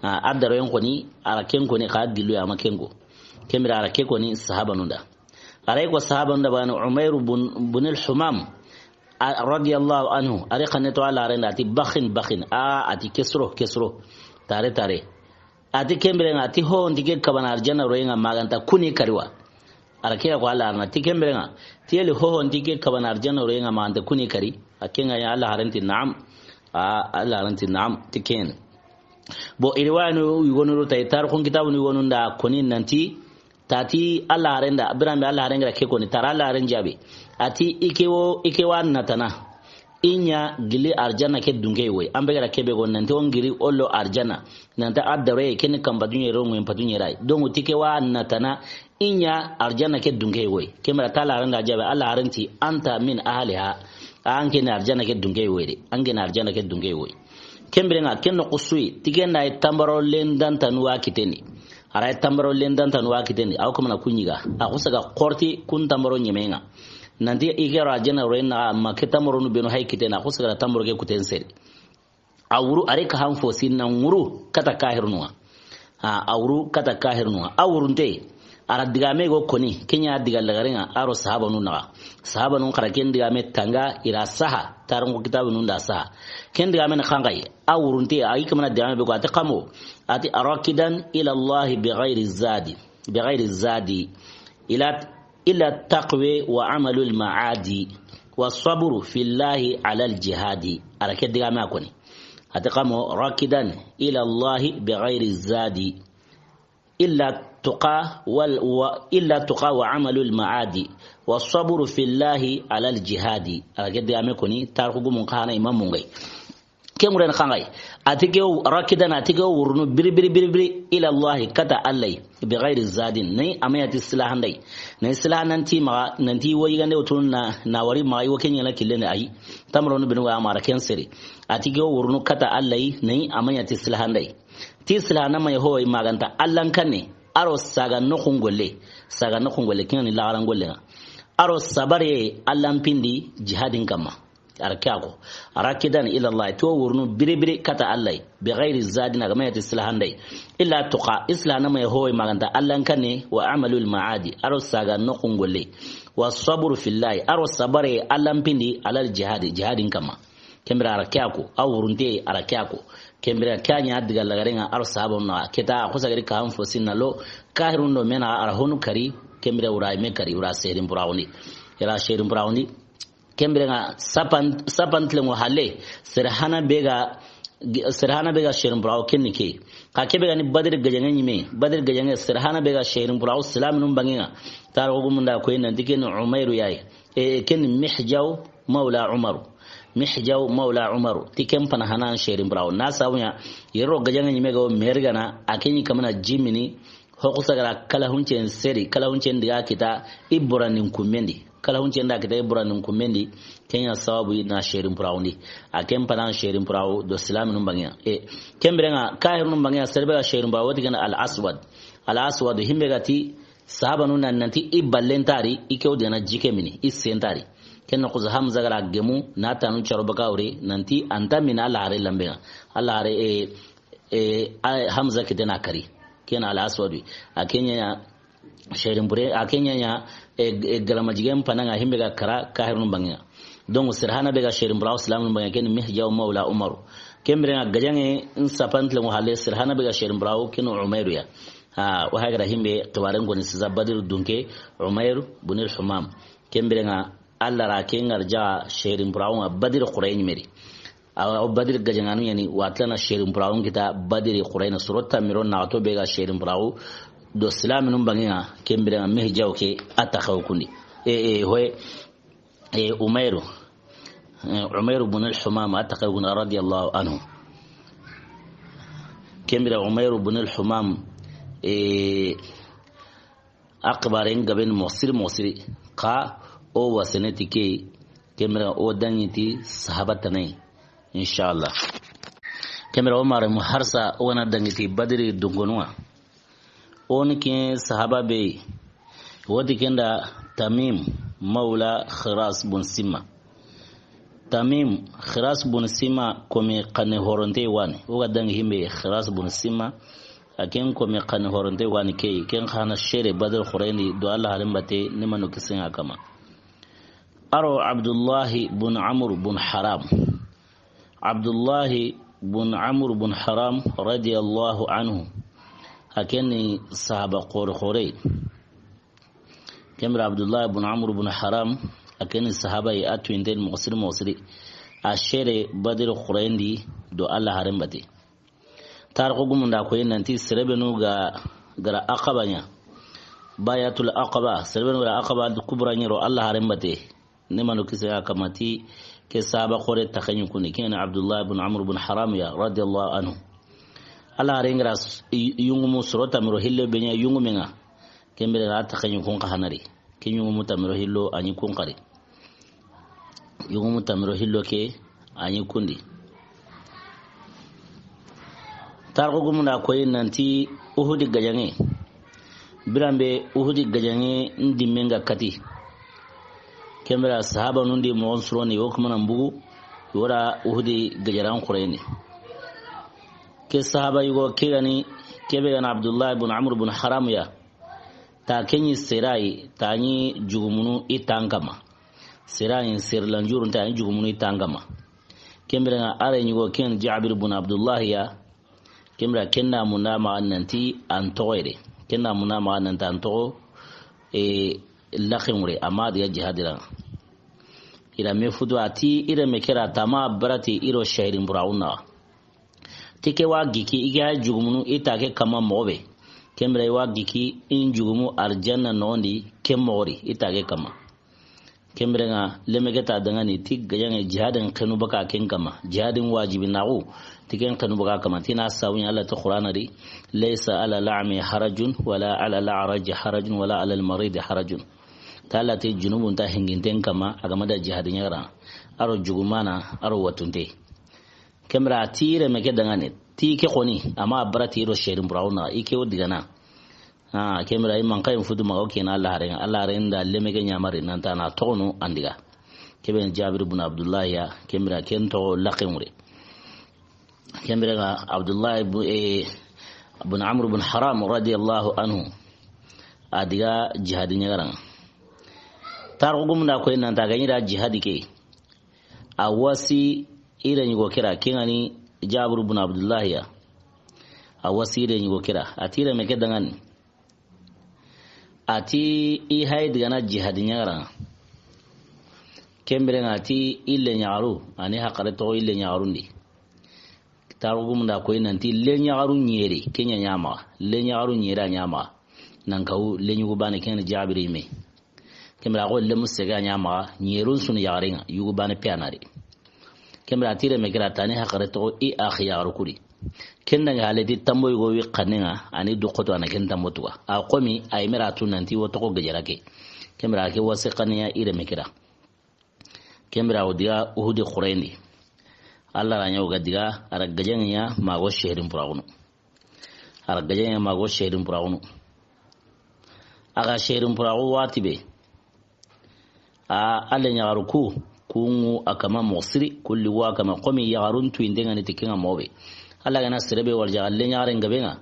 A, a daroyen xo ni, a ra ken ko ni, xa a gilloye a ma ken ko. Ken bire a ra ke ko ni sahabanun da. A ra yi ko sahabanun da baane, Umayru bun, bunil Humam, a, radiyallahu anhu, a ri xanne to Alla haren da, a ti baxin, baxin, a, a ti ke soro, ke soro, tare, tare. A ti ken bire ŋa, a ti ho nti ke kabana arjanna roye ŋa ma ga nta kuni kari wa. A ra ke ya ko Alla haren da, ti ken bire ŋa, ti yeli ho nti ke kabana arjanna roye ŋa ma ga nta kuni kari. A ken ŋa ya Alla haren ti naam. A, Alla haren ti naam, ti ken. Bon, i riwaya nu yogonu ro tay, tarixun kitabu nu yogonu nda ko ni nanti, tati Alla haren da, biran be Alla haren ga ra ke ko ni, tara Alla haren jaabi. A ti i ke wo, i ke wa natana. I ɲa gili arjanna ke dunke woy. An be ga ra ke be go nanti o n giri o lo arjanna. Nanta a daroye ken ni kanpatu ɲeri ro ŋuyen patu ɲeri yi. Donc ti ke wa natana i ɲa arjanna ke dunke woy. Ken bire ta Alla haren da jaabi, Alla haren ti anta min ahliha. An ke ni arjanna ke dunke woy de. An ke ni arjanna ke dunke woy. Ken bire ŋa, ken noxo su yi, ti ken da yi tanbaro lendantanu wa kitendi. A ra yi tanbaro lendantanu wa kitendi, a wo kamana ku ɲi ga. A xusa ga xorti kun tanbaro ɲeme ŋa. Nanti i ke ro arjanna roye ŋa, ma ke tanbaronu benu hay kitendi, a xusa ga tanbaro ke kuten seri. A wuru, a ri ka han fo sinna ŋuru kata kahirunu ŋa. A, a wuru kata kahirunu ŋa. A wurunte, a ra digame go ko ni, ken ɲa diga lagare ŋa, a ro sahabanu naxa. Sahabanu xa ra ken digame tanga, i ra saha, tarixu kitabu nun da saha. Ken digame ni xanxayi, a wurunte, a yi kamana digame be ko, a ti kamo, a ti rakidan ila Allahi bi ghayri zadi, bi ghayri zadi. Ila, ila taqwa wa amalul ma'adi, wa sabru fillahi alal jihadi. A ra ke digame a ko ni. A ti kamo, rakidan ila Allahi bi ghayri zadi. Illa tuqa wal, wa, illa tuqa wa amalul ma'adi. Wa sabru fillahi alal jihadi. A ra ke digame ko ni, tarixu gumun xa na imamu ŋa yi. Ke ŋuren xanxayi. A ti ke rakidan, a ti ke wurunu biri, biri, biri, biri, ila Allahi, kata Alla yi, bi ghayri zadin. Nayi a ma ya ti silahan da yi. Nayi silahan nanti maxa, nanti wo yigande wo tunu na, na wari maxa, i wo ke ɲaana killen da a yi. Tanbaronu benu ga a ma ra ken seri. A ti ke wurunu kata Alla yi, nayi a ma ya ti silahan da yi. Ti silahan na ma ya ho yi ma ga nta Alla n kanne, a ro saga noxun golle. Saga noxun golle, ken ŋa ni laxaran golle ŋa. A ro sabare Alla n pindi jihadin kamma. A ra ke a ko. Rakidan ila Allah, ti wo wurunu bire bire kata Alla yi. Bi ghayri zadin, a ga ma ya ti silahan da yi. Illa tuqa, i silahan na ma ya ho yi ma ga nta Alla n kanne, wa amalul ma'adi, a ro saga noxun golle. Wa sabru fillahi, a ro sabare Alla n pindi alal jihadi, jihadin kamma. Ken bire a ra ke a ko, a wurunte a ra ke a ko. Ken bire ke ɲa diga lagare ŋa a ro sahabanu naxa. Ke ta a xusa ga ri ka han fo sinna lo, kahirun do me naxa a ra honu kari, ken bire wura me kari, wura serin buraxundi. I ra serin buraxundi. Ken bire ŋa sapan, sapan tilenŋo halle, sere hana be ga, sere hana be ga serin buraxu ken ni ke. Xa ke be ga ni Badiri gajaŋe ɲime, Badiri gajaŋe sere hana be ga serin buraxu silaminun banŋe ŋa. Tarixu gumun da ko yi nanti ken ni Umayru ya yi. E, ken ni Mihjaw mawla Umaru. Mihjaw mawla Umaru. Ti ken pana hana serin buraxu. Na sabu ɲa, yero gajaŋe ɲime ga wo meri gana, a ken ɲi kamana jimini, Ho xusa ga ra kalahuncen seri, kalahuncen diga kita i boranin kummendi. Kalahuncen da kita i boranin kummendi, ken ɲa sababu i na serin buraxundi. A ken pana serin buraxu do silaminun banŋe ya. E, ken bire ŋa, kahirunun banŋe ya, sere be ga serin buraxu, wo ti ken ni Al Aswad. Al Aswad, himbe ga ti, sahabanu na nanti i ballen tari, i ke wo di ga na jike mini, i sen tari. Ken na xusa Hamza ga ra gemu, na tanu caro baka wure, nanti a nta mina Alla hare lambe ŋa. Alla hare, e, e, a, Hamza kite na kari. Ken Al Aswadu. A ken ɲa ɲa serin bure, a ken ɲa ɲa, e, e, galama jigen pana ŋa himbe ga kara kahirunun banŋe ŋa. Donc, sere hana be ga serin buraxu silaminun banŋe ŋa, ken ni Mihjaw mawla Umaru. Ken bire ŋa gajaŋe n sapan tilenŋo halle, sere hana be ga serin buraxu, ken ni Umayru ya. A, wa hagara himbe, tawaren ko ni sisa Badiri dunke, Umayru bunil Humam. Ken bire ŋa, Alla ra ke ŋa ra jaxa serin buraxu ŋa Badiri xurayni meri. Awa, o Badiri gajaŋanu ɲa ni, wa tila na serin buraxun kita Badiri xurayna soro tamiro na to be ga serin buraxu do silaminun banŋe ŋa, ken bire ŋa Mihjaw ke a taxaw kundi. E, e, hoye, e, Umayru. E, Umayru bun al-Humam a taxaw kundi, radiyallahu anhu. Ken bire Umayru bun al-Humam, e, A xibaaren gaben moxo siri, moxo siri. Xa o wasene ti ke, Ken bire o dangi ti sahaba tana yi, inshallah. Ken bire o mare mu harsa o ga na dangi ti Badiri dunkonun ŋa. O ni ke sahaba be, woti ken da Tamim Mawla Khiras bun Simma. Tamim Khiras bun Simma komi xanne horonte wa ni. O ga dangi himbe Khiras bun Simma. A ken komi xanne horonte wa ni ke, ken xa na sere Badiri xooren di do Alla haaren batte, ni manu kisen ŋa kama. A ro Abdullahi bun Amr bun Haram. Abdullahi bun Amr bun Haram radiyallahu anhu. A ken ni sahaba xoore xoore. Ken bire Abdullahi bun Amr bun Haram, a ken ni sahaba yi a tuwinten moxo siri moxo siri. A sere Badiri xooren di do Alla haaren batte. Tarixu gumun da a koyi nanti sere benu ga ra Aqaba ɲa. Bayatul Aqaba, sere benu ga ra Aqaba Kubra ɲa ro Alla haaren batte, ni manu kisen ŋa kama, ti ke sahaba xoore taxe ɲi kun di, ken ni Abdullahi bun Amr bun Haram ya, radiyallahu anhu. Alla haaren ga ra s-, y-, yungumu soro tanmi do hillo be ɲa yungumen ŋa. Ken bire a taxe ɲi kun xa na ri. Ke yungumu tanmi do hillo a ɲi kun xa ri. Yungumu tanmi do hillo ke a ɲi kun di. Tarixu gumun da a koyi nanti Uhudi gajaŋe. Biranbe Uhudi gajaŋe n dimen ga kati. Ken bire sahabanun di moxon sironi, o kuma na mbugu, i wa ra Uhudi gajaran xooren di. Ke sahaba yugo ke ga ni, ke be ga ni Abdullahi bun Amr bun Haram ya. Ta ken ɲi sere yi, ta ɲi jugumunu i tan kama. Sere yi, sere lanjurun, ta ɲi jugumunu i tan kama. Ken bire ŋa a ren yugo ken Jabir bun Abdullahi ya. Ken bire ken da munda maxa nanti an toxo yere. Ken da munda maxa nanti an toxo, e, laxen ŋure, amma a diga jihadi ra. I ra me futu a ti i renme ke ra ta ma barati i ro shahidin buraxun naxa. Ti ke wa giki, i ke ya jugumunu i ta ke kama moxo be. Ken bire i wa giki in jugumu arjanna noxon di ke moxo ri i ta ke kama. Ken bire ŋa leme ke ta dangani ti gajaŋe jihadin xenu baka ken kama. Jihadin wajibi naxu ti ken xenu baka kama. Ti na sabu ɲa Alla ti Qur'ana di, "Laysa ala la'mi harajun, wala ala la'raji harajun, wala ala al-maridi harajun." Ta Alla ti junubun ta hinginten kama, a ga ma da jihadi ɲa ra. A ro jugumana, a ro watunte. Ken bire a ti i renme ke dangani, ti ke xoni, amma a barati i ro shahidin buraxun naxa, i ke wo digana. A, ken bire i manka in futu maxa o ken Alla haaren ŋa, Alla haaren da leme ke ɲamari, nanta na toxonu an diga. Ke be ni Jabir bun Abdullahi ya, ken bire ken toxo laxen ŋure. Ken bire ŋa Abdullahi bu-, e, bun Amr bun Haram radiyallahu anhu. A diga jihadi ɲa ra. Tarixu gumun da a koyi nanta ga ɲi ra jihadi ke. A wasi i ren yugo ke ra, ken ga ni Jabir bun Abdullahi ya. A wasi i ren yugo ke ra. A ti i renme ke dangani. A ti i hayi digana jihadi ɲa ra. Ken bire ŋa a ti i lenyaxaru, a ni haxare toxo i lenyaxarun di. Tarixu gumun da a koyi nanti lenyaxaru ɲeri, ken ɲa ɲa maxa. Lenyaxaru ɲeri a ɲa maxa. Nan kawu lenyugu baane ken ni Jabiri me. Ken bire a xo lemu sege a ɲa maxa, ɲerun su ni yaxaren ŋa, yugu baane pe a na ri. Ken bire a ti i renme ke ra ta ni haxare toxo i axi yaxaru ku di. Ken dangi hale ti tambo yugo wi xannen ŋa, a ni du xoto a na ken tambo tuga. A xo mi a yi me ra tu nanti wo toxo gajara ke. Ken bire a ke wasi xannen ya i renme ke ra. Ken bire a wo diga Uhudi xooren di. Alla ra ɲa wo ga diga, a ra gajaŋe ɲa maxa wo shahidin buraxunu. A ra gajaŋe ɲa maxa wo shahidin buraxunu. A ga shahidin buraxu wati be. A, a lenyaxaru ku, ku ŋu a kama moxo siri, kulli wa kama, xo mi yaxarun tuwinten ŋa ni ti ken ŋa moxo be. Alla ga na sere be walijaxa lenyaxaren gabe ŋa,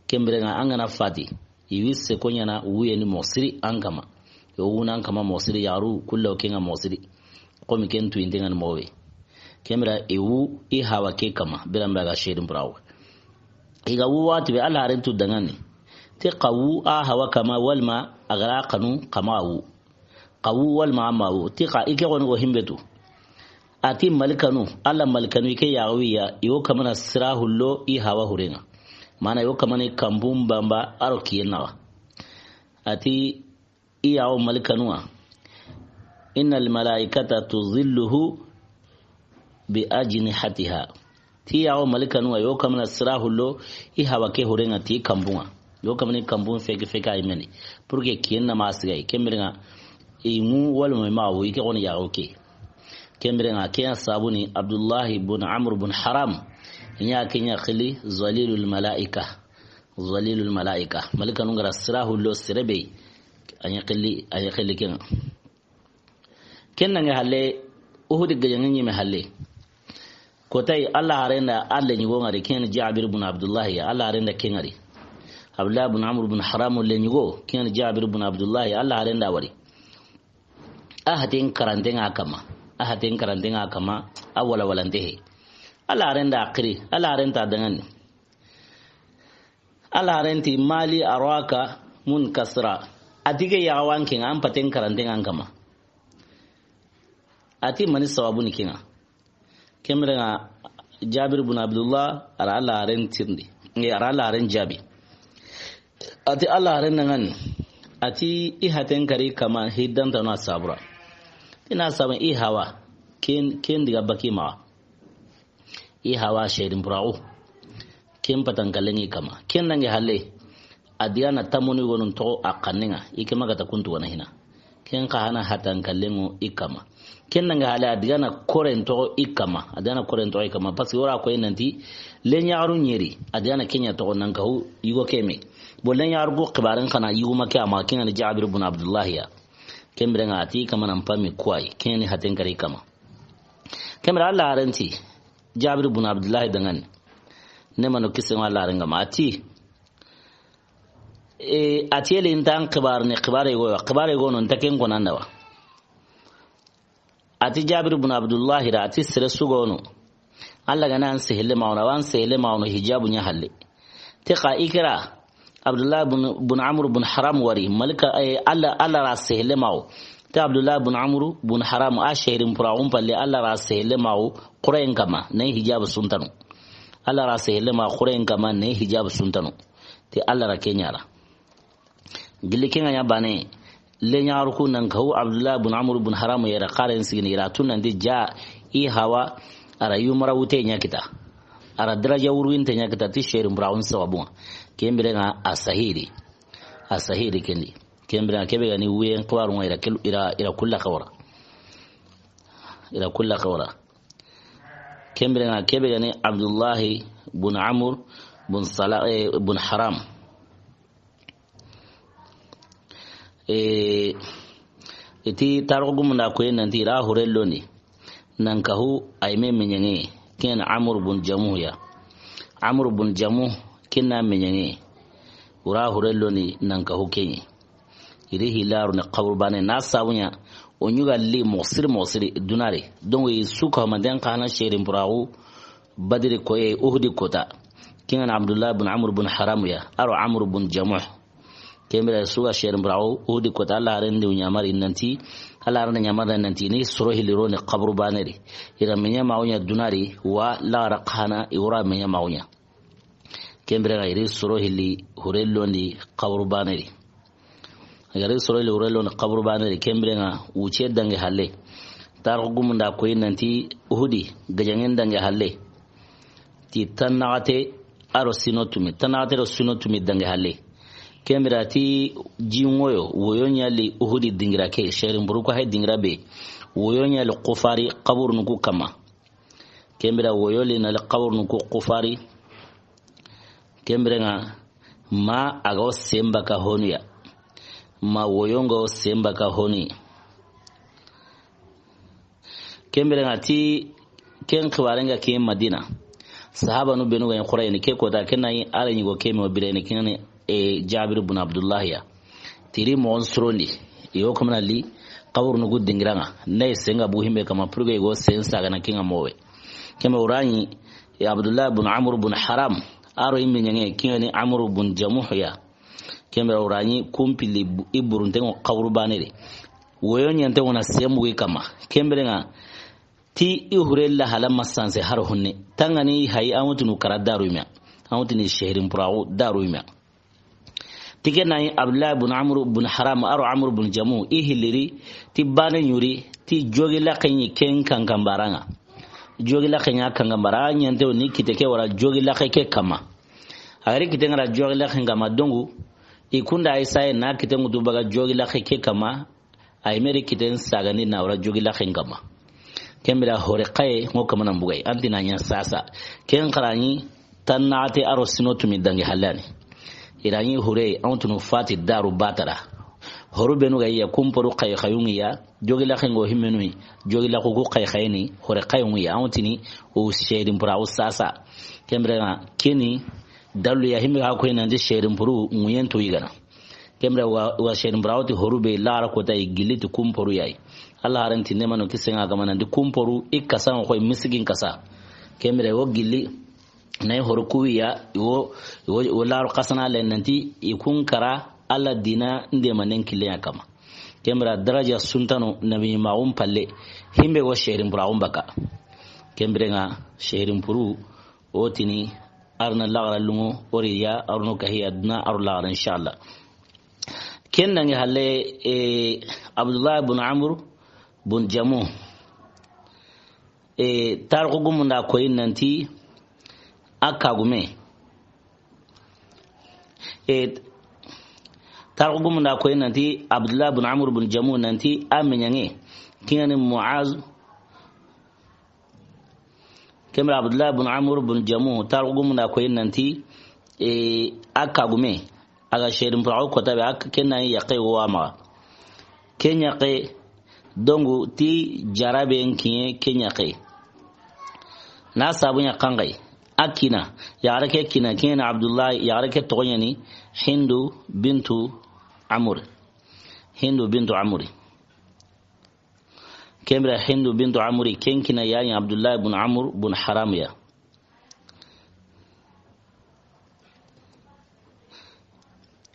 ken bire ŋa an ga na fati. I wi seko ɲaana wuye ni moxo siri an kama. Yo wuna an kama moxo siri yaxaru, kulla wo ken ŋa moxo siri. Xo mi ken tuwinten ŋa ni moxo be. Ken bire i wu i hawa ke kama, biranbe a ga shahidin buraxu. I ga wu wati be Alla haaren tu dangani. Ti xa wu a hawa kama walma a ga ra xanu xa ma wu. Xa wu walma a ma wu. Ti xa i ke xoni go himbe tu. A ti malikanu, Alla malikanu i ke yaxa wi ya, i wo kamana sira hullo i hawa huren ŋa. Mana i wo kamana i kanbun bamba a ro kiyen naxa. A ti i yaxa wo malikanu ŋa. Inna al-malaikata tuzilluhu bi ajnihatiha. Ti yaxa wo malikanu ŋa, i wo kamana sira hullo i hawa ke huren ŋa ti kanbun ŋa. I wo kamana i kanbun feke feke a yi me ni. Pour que kiyen na ma siga i, ken bire ŋa, i ŋu walma i ma wu, i ke xoni yaxa wo ke. Ken biren ŋa, ken ya sabu ni Abdullahi bun Amr bun Haram, i ɲa ken ya xili Zalilul Malaika. Zalilul Malaika. Malikanu ga ra sira hullo sere be, a ɲa xili, a ɲa xili ken ŋa. Ken nange halle, Uhudi gajaŋe ɲi me halle. Kota yi, Alla haaren da a lenyugo ŋari, ken Jabir bun Abdullahi ya, Alla haaren da ken ŋari. Abdullah bun Amr bun Haram lenyugo, ken Jabir bun Abdullahi, Alla haaren da a wari. A haten karanten ŋa a kanma. A haten karanten ŋa a kanma, a wala walante he. Alla haaren da a xiri, Alla haaren ta dangani. Alla haaren ti, "Mali araka munkasira." A ti ke ya wa n ken ŋa, an paten karanten ŋa an kanma. A ti mani sababu ni ken ŋa. Ken biren ŋa Jabir bun Abdullah, a ra Alla haaren tirindi. Nge a ra Alla haaren jaabi. A ti Alla haaren na ŋa ni. A ti i haten kari kanma hiddanta na sabura. Ti na sabu i hawa. Ken, ken diga baki ma. I hawa seedin puraxu. Ken patan kallen ŋa i kanma. Ken nange halle. A diga na tamoni gonun toxo a xannen ŋa. I ke ma ga ta kuntu wana hina. Ken xa hana hatan kallen ŋo i kanma. Ken nange halle a diga na koren toxo i kanma. A diga na koren toxo i kanma. Parce que wora koy nanti lenyaxaru ɲeri. A diga na ken ɲa toxo nan kahu yugo ke me. Bo lenyaxaru go xibaaren xa na yugo ma ke a ma ken ŋa ni Jabir bun Abdullahi ya. Ken biren ŋa a ti i kanma nan pami kuwai. Ken ni haten kari i kanma. Ken biren Alla haaren ti, Jabir bun Abdullahi dangani. Ne mano kisen ŋa Alla haaren ga ma a ti. E, a ti yeli nta an xibaare ni xibaare go ya. Xibaare go no nta ken ko nan da wa. A ti Jabir bun Abdullahi da a ti sere su go no. Alla ga na an sehele ma wono, an sehele ma wono hijabu ɲa halle. Ti xa i kira Abdullah bun, bun Amr bun Haram wari, Malika, eh, Alla, Alla ra sehele ma wo. Ti Abdullah bun Amr bun Haram a seedin puraxun palle, Alla ra sehele ma wo Qurayza kanma, ne hijabu suntanu. Alla ra sehele ma Qurayza kanma, ne hijabu suntanu. Ti Alla ra ken ɲa ra. Gilli ken ŋa ɲa bane, lenyaxaru ku nan kahu Abdullah bun Amr bun Haram yere xaren sigini, i ra tu nanti ja i hawa, a ra yumara wute ɲa kita. A ra daraja wurwinte ɲa kita ti seedin puraxun sababu ŋa. Ken biren ŋa a sahiri. A sahiri ken di. Ken biren ŋa ke be ga ni wuyen xibaarun ŋa i ra kel-, i ra, i ra kulla xawra. I ra kulla xawra. Ken biren ŋa ke be ga ni Abdullahi bun Amr bun Sala-, eh, bun Haram. E, i ti tarixu gumun da koyi nanti i ra hure londi. Nan kahu a yi me meɲeŋe, ken Amr bun Jamuh ya. Amr bun Jamuh, ken na meɲeŋe. I ra hure londi nan kahu ken ɲi. I ri hilaru ni xaburu baane na sabu ɲa, o ɲuga li moxo siri moxo siri duna ri. Donc, i su ka manten xa na seedin puraxu, Badri ko, e, Uhudi kota. Ken ŋa ni Abdullah bun Amr bun Haram ya, a ro Amr bun Jamuh. Ken biren su ga seedin puraxu, Uhudi kota, Alla haaren di ɲamari nanti, Alla haaren ɲamari nanti, ni soro hiliro ni xaburu baane ri. I ra meɲa ma wo ɲa duna ri, wa laxara xa na, i wura meɲa ma wo ɲa. Ken biren ŋa i ri soro hilli hure londi xaburu baane ri. I ga ri soro hilli hure londi xaburu baane ri, ken biren ŋa wuce dangi halle. Tarixu gumun da koyi nanti Uhudi gajaŋen dangi halle. Ti tannaxate a ro sino tumi. Tannaxate ro sino tumi dangi halle. Ken biren ti jinŋoyo, woyo ɲa li Uhudi dingira ke, seedin puru ku hay dingira be. Woyo ɲa li xufari xaburunu ku kanma. Ken biren woyo li na li xaburunu ku xufari. Ken biren ŋa ma a ga wo senba ka honu ya. Ma woyo ŋa wo senba ka honu. Ken biren ŋa ti ken xibaaren ga ke Madina. Sahabanu benu ga ɲi Qurayza ni ke kota, ken na yi a ra ɲi go ke me wo bire ni ken ni, e, Jabir bun Abdullah ya. Ti i ri moxon sorondi, i wo kamana li, xaburunu ku dingira ŋa, na i senga bu himbe kanma, pour que i go sen sagana ken ŋa mowe. Ken biren o ra ɲi, e, Abdullah bun Amr bun Haram, a ro i meɲeŋe, ken ŋa ni Amr bun Jamuh ya. Ken biren o ra ɲi, kun pilli bu-, i burunten ŋo xaburu baane ri. Woyo ɲanten ŋo na senbu i kanma. Ken biren ŋa, ti i hure la hala masanse har hunne. Tangani hay an wutunu kara daru i me. An wutuni seedin puraxu daru i me. Ti ken na yi Abdullah bun Amr bun Haram, a ro Amr bun Jamuh, i hiliri, ti baane ɲuri, ti jogi laxe ɲi ken kankan bara ŋa. Jogi laxe ɲa kankan bara, a ɲante wo ni kite ke wara jogi laxe ke kanma. A ga ri kite ŋa ra jogi laxe kanma dongu, i kunda ay saye na kite ŋutu baga jogi laxe ke kanma, ay meri kiten sagandi na wara jogi laxe kanma. Ken bire hore xaye ŋo kamana mbugay. An ti na ɲa sasa. Ken xara ɲi tan naxate a ro sino tumi dangi hallani. I ra ɲi hure, an tunu fati daru batara. Horu benu ga ya kumporu xay xayungiya, jogi la xengo himmenu, jogi la xugu xay xayni, hore xayungiya, an tini o shedin pura o sasa. Ken bire ŋa keni dalu ya himbe ga ko nan di shedin puru ŋuyen to yigana. Ken bire wa, wa shedin pura o ti horu be la ra ko tay gilli ti kumporu yayi. Allah haranti ne mano kisen ŋa kamana di kumporu i kasa ŋo koy misigin kasa. Ken bire wo gilli na i horo kuwiya, i wo, i wo, i wo laro xasana le nanti i kun kara Alla dina nde ma nen kille ya kama. Ken bire daraja suntano nabi maxun palle, himbe wo sherin pura xun baka. Ken bire ŋa sherin puru o tini arna laxara lungo, o ri ya arno kahiya duna aro laxara inshallah. Ken dangi halle, e, Abdullah bun Amr bun Jamuh. E, tarixu gumun da koyi nanti a kagume. E, tarixu gumun da koyi nanti Abdullah bun Amr bun Jamuh nanti a meɲange. Ken ŋa ni Muaz. Ken bire Abdullah bun Amr bun Jamuh, tarixu gumun da koyi nanti, e, a kagume. A ga sherin pura o kota be, a ken na yaxe wo a maxa. Ken yaxe, dongu ti jarabe n kiɲe ken yaxe. Na sabu ɲa xanxay. A kina, yaxare ke kina, ken ŋa ni Abdullah, yaxare ke toxo ɲa ni Hindu bintu Amr. Hindu bintu Amr. Ken bire Hindu bintu Amri, ken kina ya ɲi Abdullah bun Amr bun Haram ya.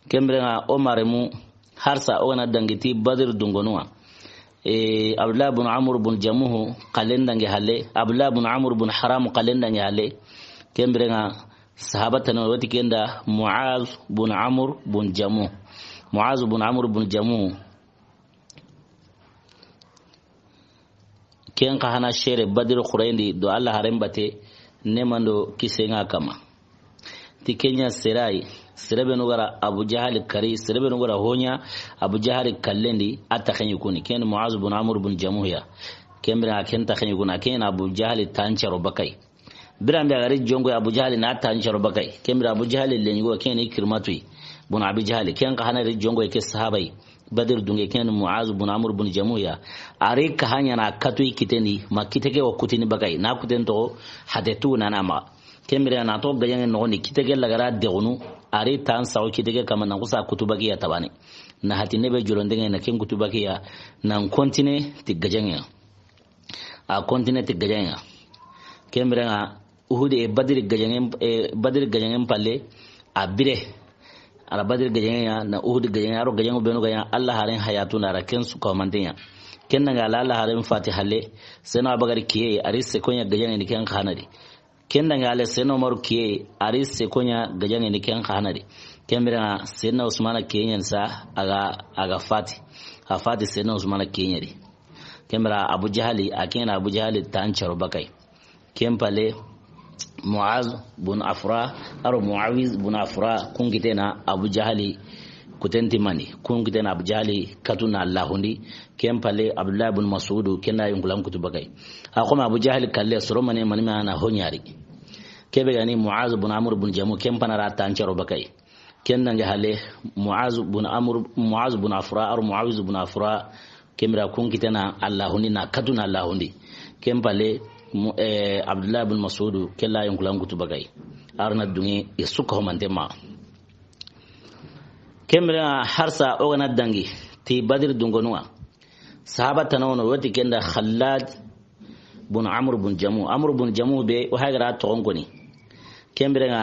Ken bire ŋa o maremu harsa o ga na dangi ti Badr dungonu ŋa. E, Abdullah bun Amr bun Jamuh xalen dangi halle, Abdullah bun Amr bun Haram xalen dangi halle. Ken bire ŋa sahaba tana wati ken da Muaz bun Amr bun Jamuh. Muaz bun Amr bun Jamuh. Ken xa hana sere Badr xurayndi do Alla haren bate, neema do kisen ŋa a kama. Ti ken ɲa sere yi, sere be nu ga ra Abu Jahal kari, sere be nu ga ra ho ɲa Abu Jahal kallen di, a taxe ɲi kuni. Ken Muaz bun Amr bun Jamuh ya. Ken bire a ken taxe ɲi kuni, a ken Abu Jahal tancaro bakay. Biran be a ga ri jonko Abu Jahal na tancaro bakay. Ken bire Abu Jahal le ɲi go ken ni Ikrimatu yi bun Abi Jahal. Ken xa hana ri jonko ke sahaba yi. Badr dunge ken Muaz bun Amr bun Jamuh ya. A ri ka hana na katu yi kitten di, ma kitte ke wa kutini bakay. Na kutten to hate tu na na ma. Ken bire na to gajaŋe no ni kitte ke la ga ra de gonu. A ri tan sawo kitte ke kama na kusa kutu baki ya tabane. Na hati ne be jolonde ŋa na ken kutu baki ya. Na kontine ti gajaŋe. A kontine ti gajaŋe ŋa. Ken bire ŋa Uhud, e, Badri gajaŋe, e, Badri gajaŋe palle a bire. A ra Badri gajaŋe ŋa na Uhud gajaŋe, a ro gajaŋe benu ga ɲa Alla haren hayatu na ra ken su ko manten ɲa. Ken na ŋa Alla, Alla haren fati halle. Seno Abubakar kiye, a ri se ko ɲa gajaŋe ni ken xa hana di. Ken da ŋa le Seno Umaru kiye, a ri se ko ɲa gajaŋe ni ken xa hana di. Ken bire ŋa Seno Usmana kiye ɲa ni sa, a ga, a ga fati. A fati Seno Usmana kiye ɲa di. Ken bire Abu Jahali, a ken Abu Jahali tancaro bakay. Ken palle Muaz bun Afra, a ro Muawiz bun Afra, kun kitte na Abu Jahali kutten ti mani. Kun kitte na Abu Jahali katu na Alla hundi. Ken palle Abdullah bun Mas'udu, ken da yunkulan kutu bakay. A xo ma Abu Jahali kalle soro mane mani ma na ho ɲa ri. Kebe ga ni Muaz bun Amr bun Jamuh, ken pana ra tancaro bakay. Ken da ŋa halle Muaz bun Amr, Muaz bun Afra, a ro Muawiz bun Afra, ken bire kun kitte na Alla hundi na katu na Alla hundi. Ken palle mu-, e, Abdullah bun Mas'udu, ken da yunkulan kutu bakay. A ro na dunge i su ko manten ma. Ken bire ŋa harsa o ga na dangi ti Badri dungonu ŋa. Sahaba tana wono wati ken da Khallad bun Amr bun Jamuh. Amr bun Jamuh be o hagara toxon koni. Ken bire ŋa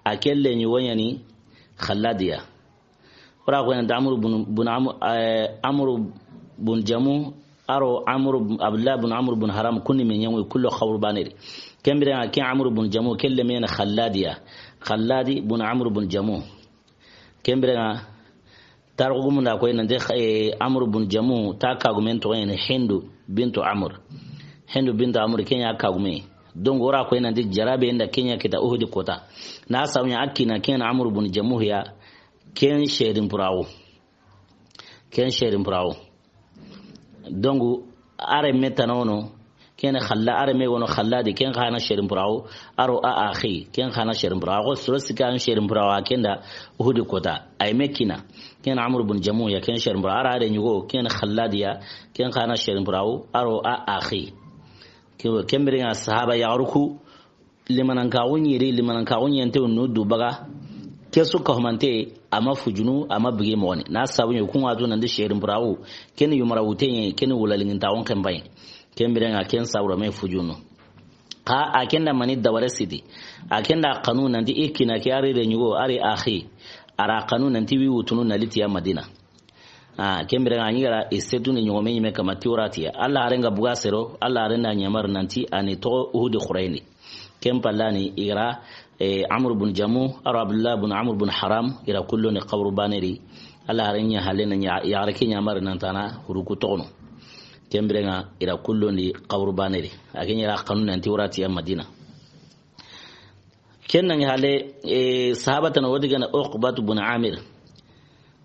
a kelle ɲi wo ɲa ni Khallad ya. O ra ko ɲa Amr bun, bun Amr, e, Amr bun Jamuh, a ro Amr, Abdullah bun Amr bun Haram, kun ni me ɲa ŋu kullo xawru bane ri. Ken bire ŋa ken Amr bun Jamuh, kelle me ɲa ni Khallad ya. Khallad bun Amr bun Jamuh. Ken bire ŋa tarixu gumun da koyi nanti, e, Amr bun Jamuh ta kagumen toxo ɲa ni Hindu bintu Amr. Hindu bintu Amr ken ɲa kagume. Donc o ra koyi nanti jarabe nda ken ɲa kita Uhud kota. Na sabu ɲa a kina ken Amr bun Jamuh ya, ken sherin purawo. Ken sherin purawo. Donc a renme tana wono, Ken Xalla, a renme wono Xalladi, ken xa na serin purawo, a ro a axi, ken xa na serin purawo. A xo soro sika an serin purawo, a ken da Uhudi kota, a yi me kina. Ken Amru bun Jamu ya, ken serin purawo, a ra a re ɲugo, ken Xalladi ya, ken xa na serin purawo, a ro a axi. Ken, ken biren ŋa sahaba yaxaru ku, limanankaxu ɲi ri, limanankaxu ɲente nu du baga. Ke su ka humante, a ma fujunu, a ma bigi moxoni. Na sabu ɲi, ku ŋa tu nanti serin purawo, ken yumara wute ɲi, ken wulalingintaxun xenpa ɲi. Ken biren ŋa ken sabura me fujunu. Xa a ken da mani dabare sidi. A ken da xanu nanti i kina ke a ri re ɲugo, a ri axi. A ra xanu nanti wi wutunu na litiya Madina. A, ken biren ŋa a ɲi gara i setu ni ɲogome ɲi me kama ti o ra ti ya. Alla haren ga buga sero, Alla haren da ɲamari nanti a ni toxo Uhudi xurayini. Ken pallani i gara, eh, Amru bun Jamu, a ro Abdullah bun Amru bun Haram, i ra kullo ni xaburu bane ri. Alla haren ɲa halle na ɲa, yaxare ke ɲamari nanti a na huruku toxono. Ken biren ŋa i ra kullo ni xaburu bane ri. A ken ɲa ra xanu nanti o ra ti ya Madina. Ken na ŋi hale, eh, sahaba tana wodi gana Uqbatu bun Amir.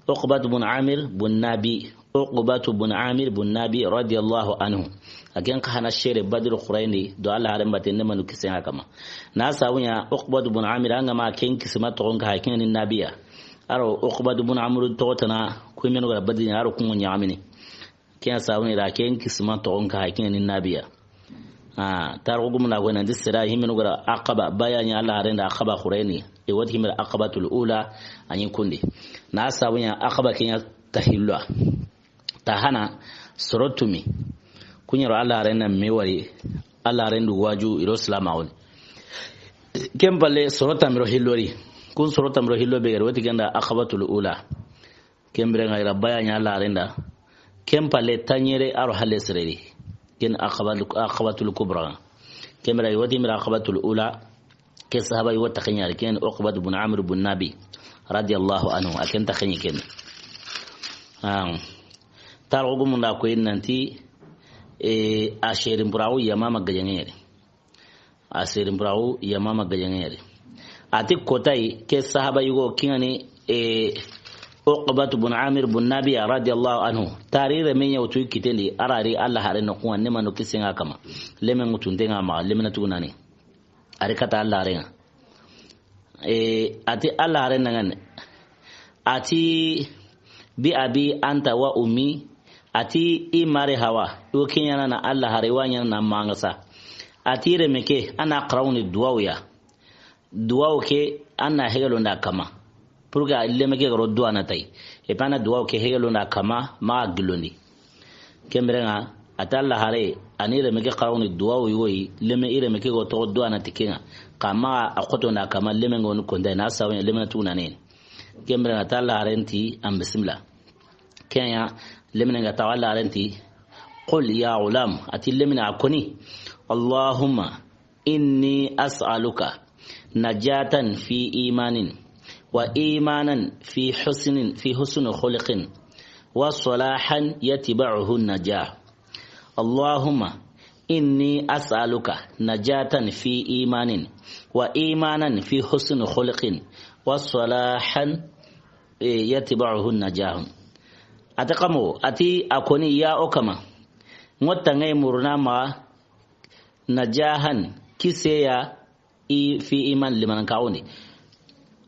Uqbatu bun Amir bun Nabi. Uqbatu bun Amir bun Nabi radiyallahu anhu. A ken xa na sere Badri xurayini do Alla haren bate ne manu kisen ŋa kama. Na sabu ɲa Uqbatu bun Amir a ŋa ma ken kisima toxon ka xa ken ni Nabiya. A ro Uqbatu bun Amir toxo tana ku me nu gara Badri, a ro ku ŋo ɲamini. Ken ya sabu ni ra ken kisima toxon ka xa ken ni Nabiya. A, tarixu gumu na ko nanti sera himenu gara Aqaba, baya ɲa Alla haren da Aqaba xurayini. E wati himira Aqabatul ula, a ɲi kundi. Na sabu ɲa Aqaba ken ya ta hillo. Ta hana soro tumi. Ku ɲa ro Alla haren na me wari, Alla haren du waju i ro silamaxu ni. Ken palle soro tanmi ro hillo ri. Kun soro tanmi ro hillo be gari wati ken da Aqabatul ula. Ken biren ŋa i ra baya ɲa Alla haren da. Ken palle taɲere a ro halle sere ri. Ken Aqabatu, Aqabatul kubra. Ken biren ŋa i wati mira Aqabatul ula. Ke sahaba i wata ken ɲa ri, ken Uqbatu bun Amir bun Nabi radiyallahu anhu, a ken ta ken ɲi ken. Am, tarixu gumu nda ko nanti, eh, a serin purawo Yamama gajaŋe ri. A serin purawo Yamama gajaŋe ri. A ti kotayi ke sahaba yugo ken ŋa ni, e, Uqbatu bun Amir bun Nabiya radiyallahu anhu. Tari renme ɲa wutu kitendi, a ra ri Alla haren noxu ŋa ne manu kisen ŋa kama. Lemen ŋutunte ŋa ma, lemina tugunani. A ri kata Alla haren ŋa. E, a ti Alla haren ŋa ni. A ti bi abi anta wa ummi. A ti i mare hawa. I wo ke ɲaana na Alla hare wa ɲaana na mangasa. A ti renme ke, a na xarawuni duwawu ya. Duwawu ke, a na hegelo nda kama. Pour que a leme ke garo duwa na tayi. E pa na duwawu ke hegelo nda kama, ma a gilondi. Ken biren ŋa, a ta Alla hare, a ni renme ke xarawuni duwawu yogo yi, leme i renme ke go toxo duwa na ti ken ŋa. Xa ma a xoto nda kama, leme ŋo ni konda, na sawe, leme na tuguna ne. Ken biren ŋa, a ta Alla haren ti, an bisimila. Ken ya, lemine ŋa ta Alla haren ti, qul ya ghulam, a ti lemine a koni, Allahumma إني أسألك نجاة في إيمان، وإيمانا في حسن، في حسن خلق، وصلاحا يتبعه النجاة. اللهم إني أسألك نجاة في إيمان، وإيمانا في حسن خلق، وصلاحا يتبعه النجاة. A ti kamo, a ti a koni ya o kama. Ŋotta ŋa i muruna ma najahan, kiseya, i fi iman, limanankaxu ndi.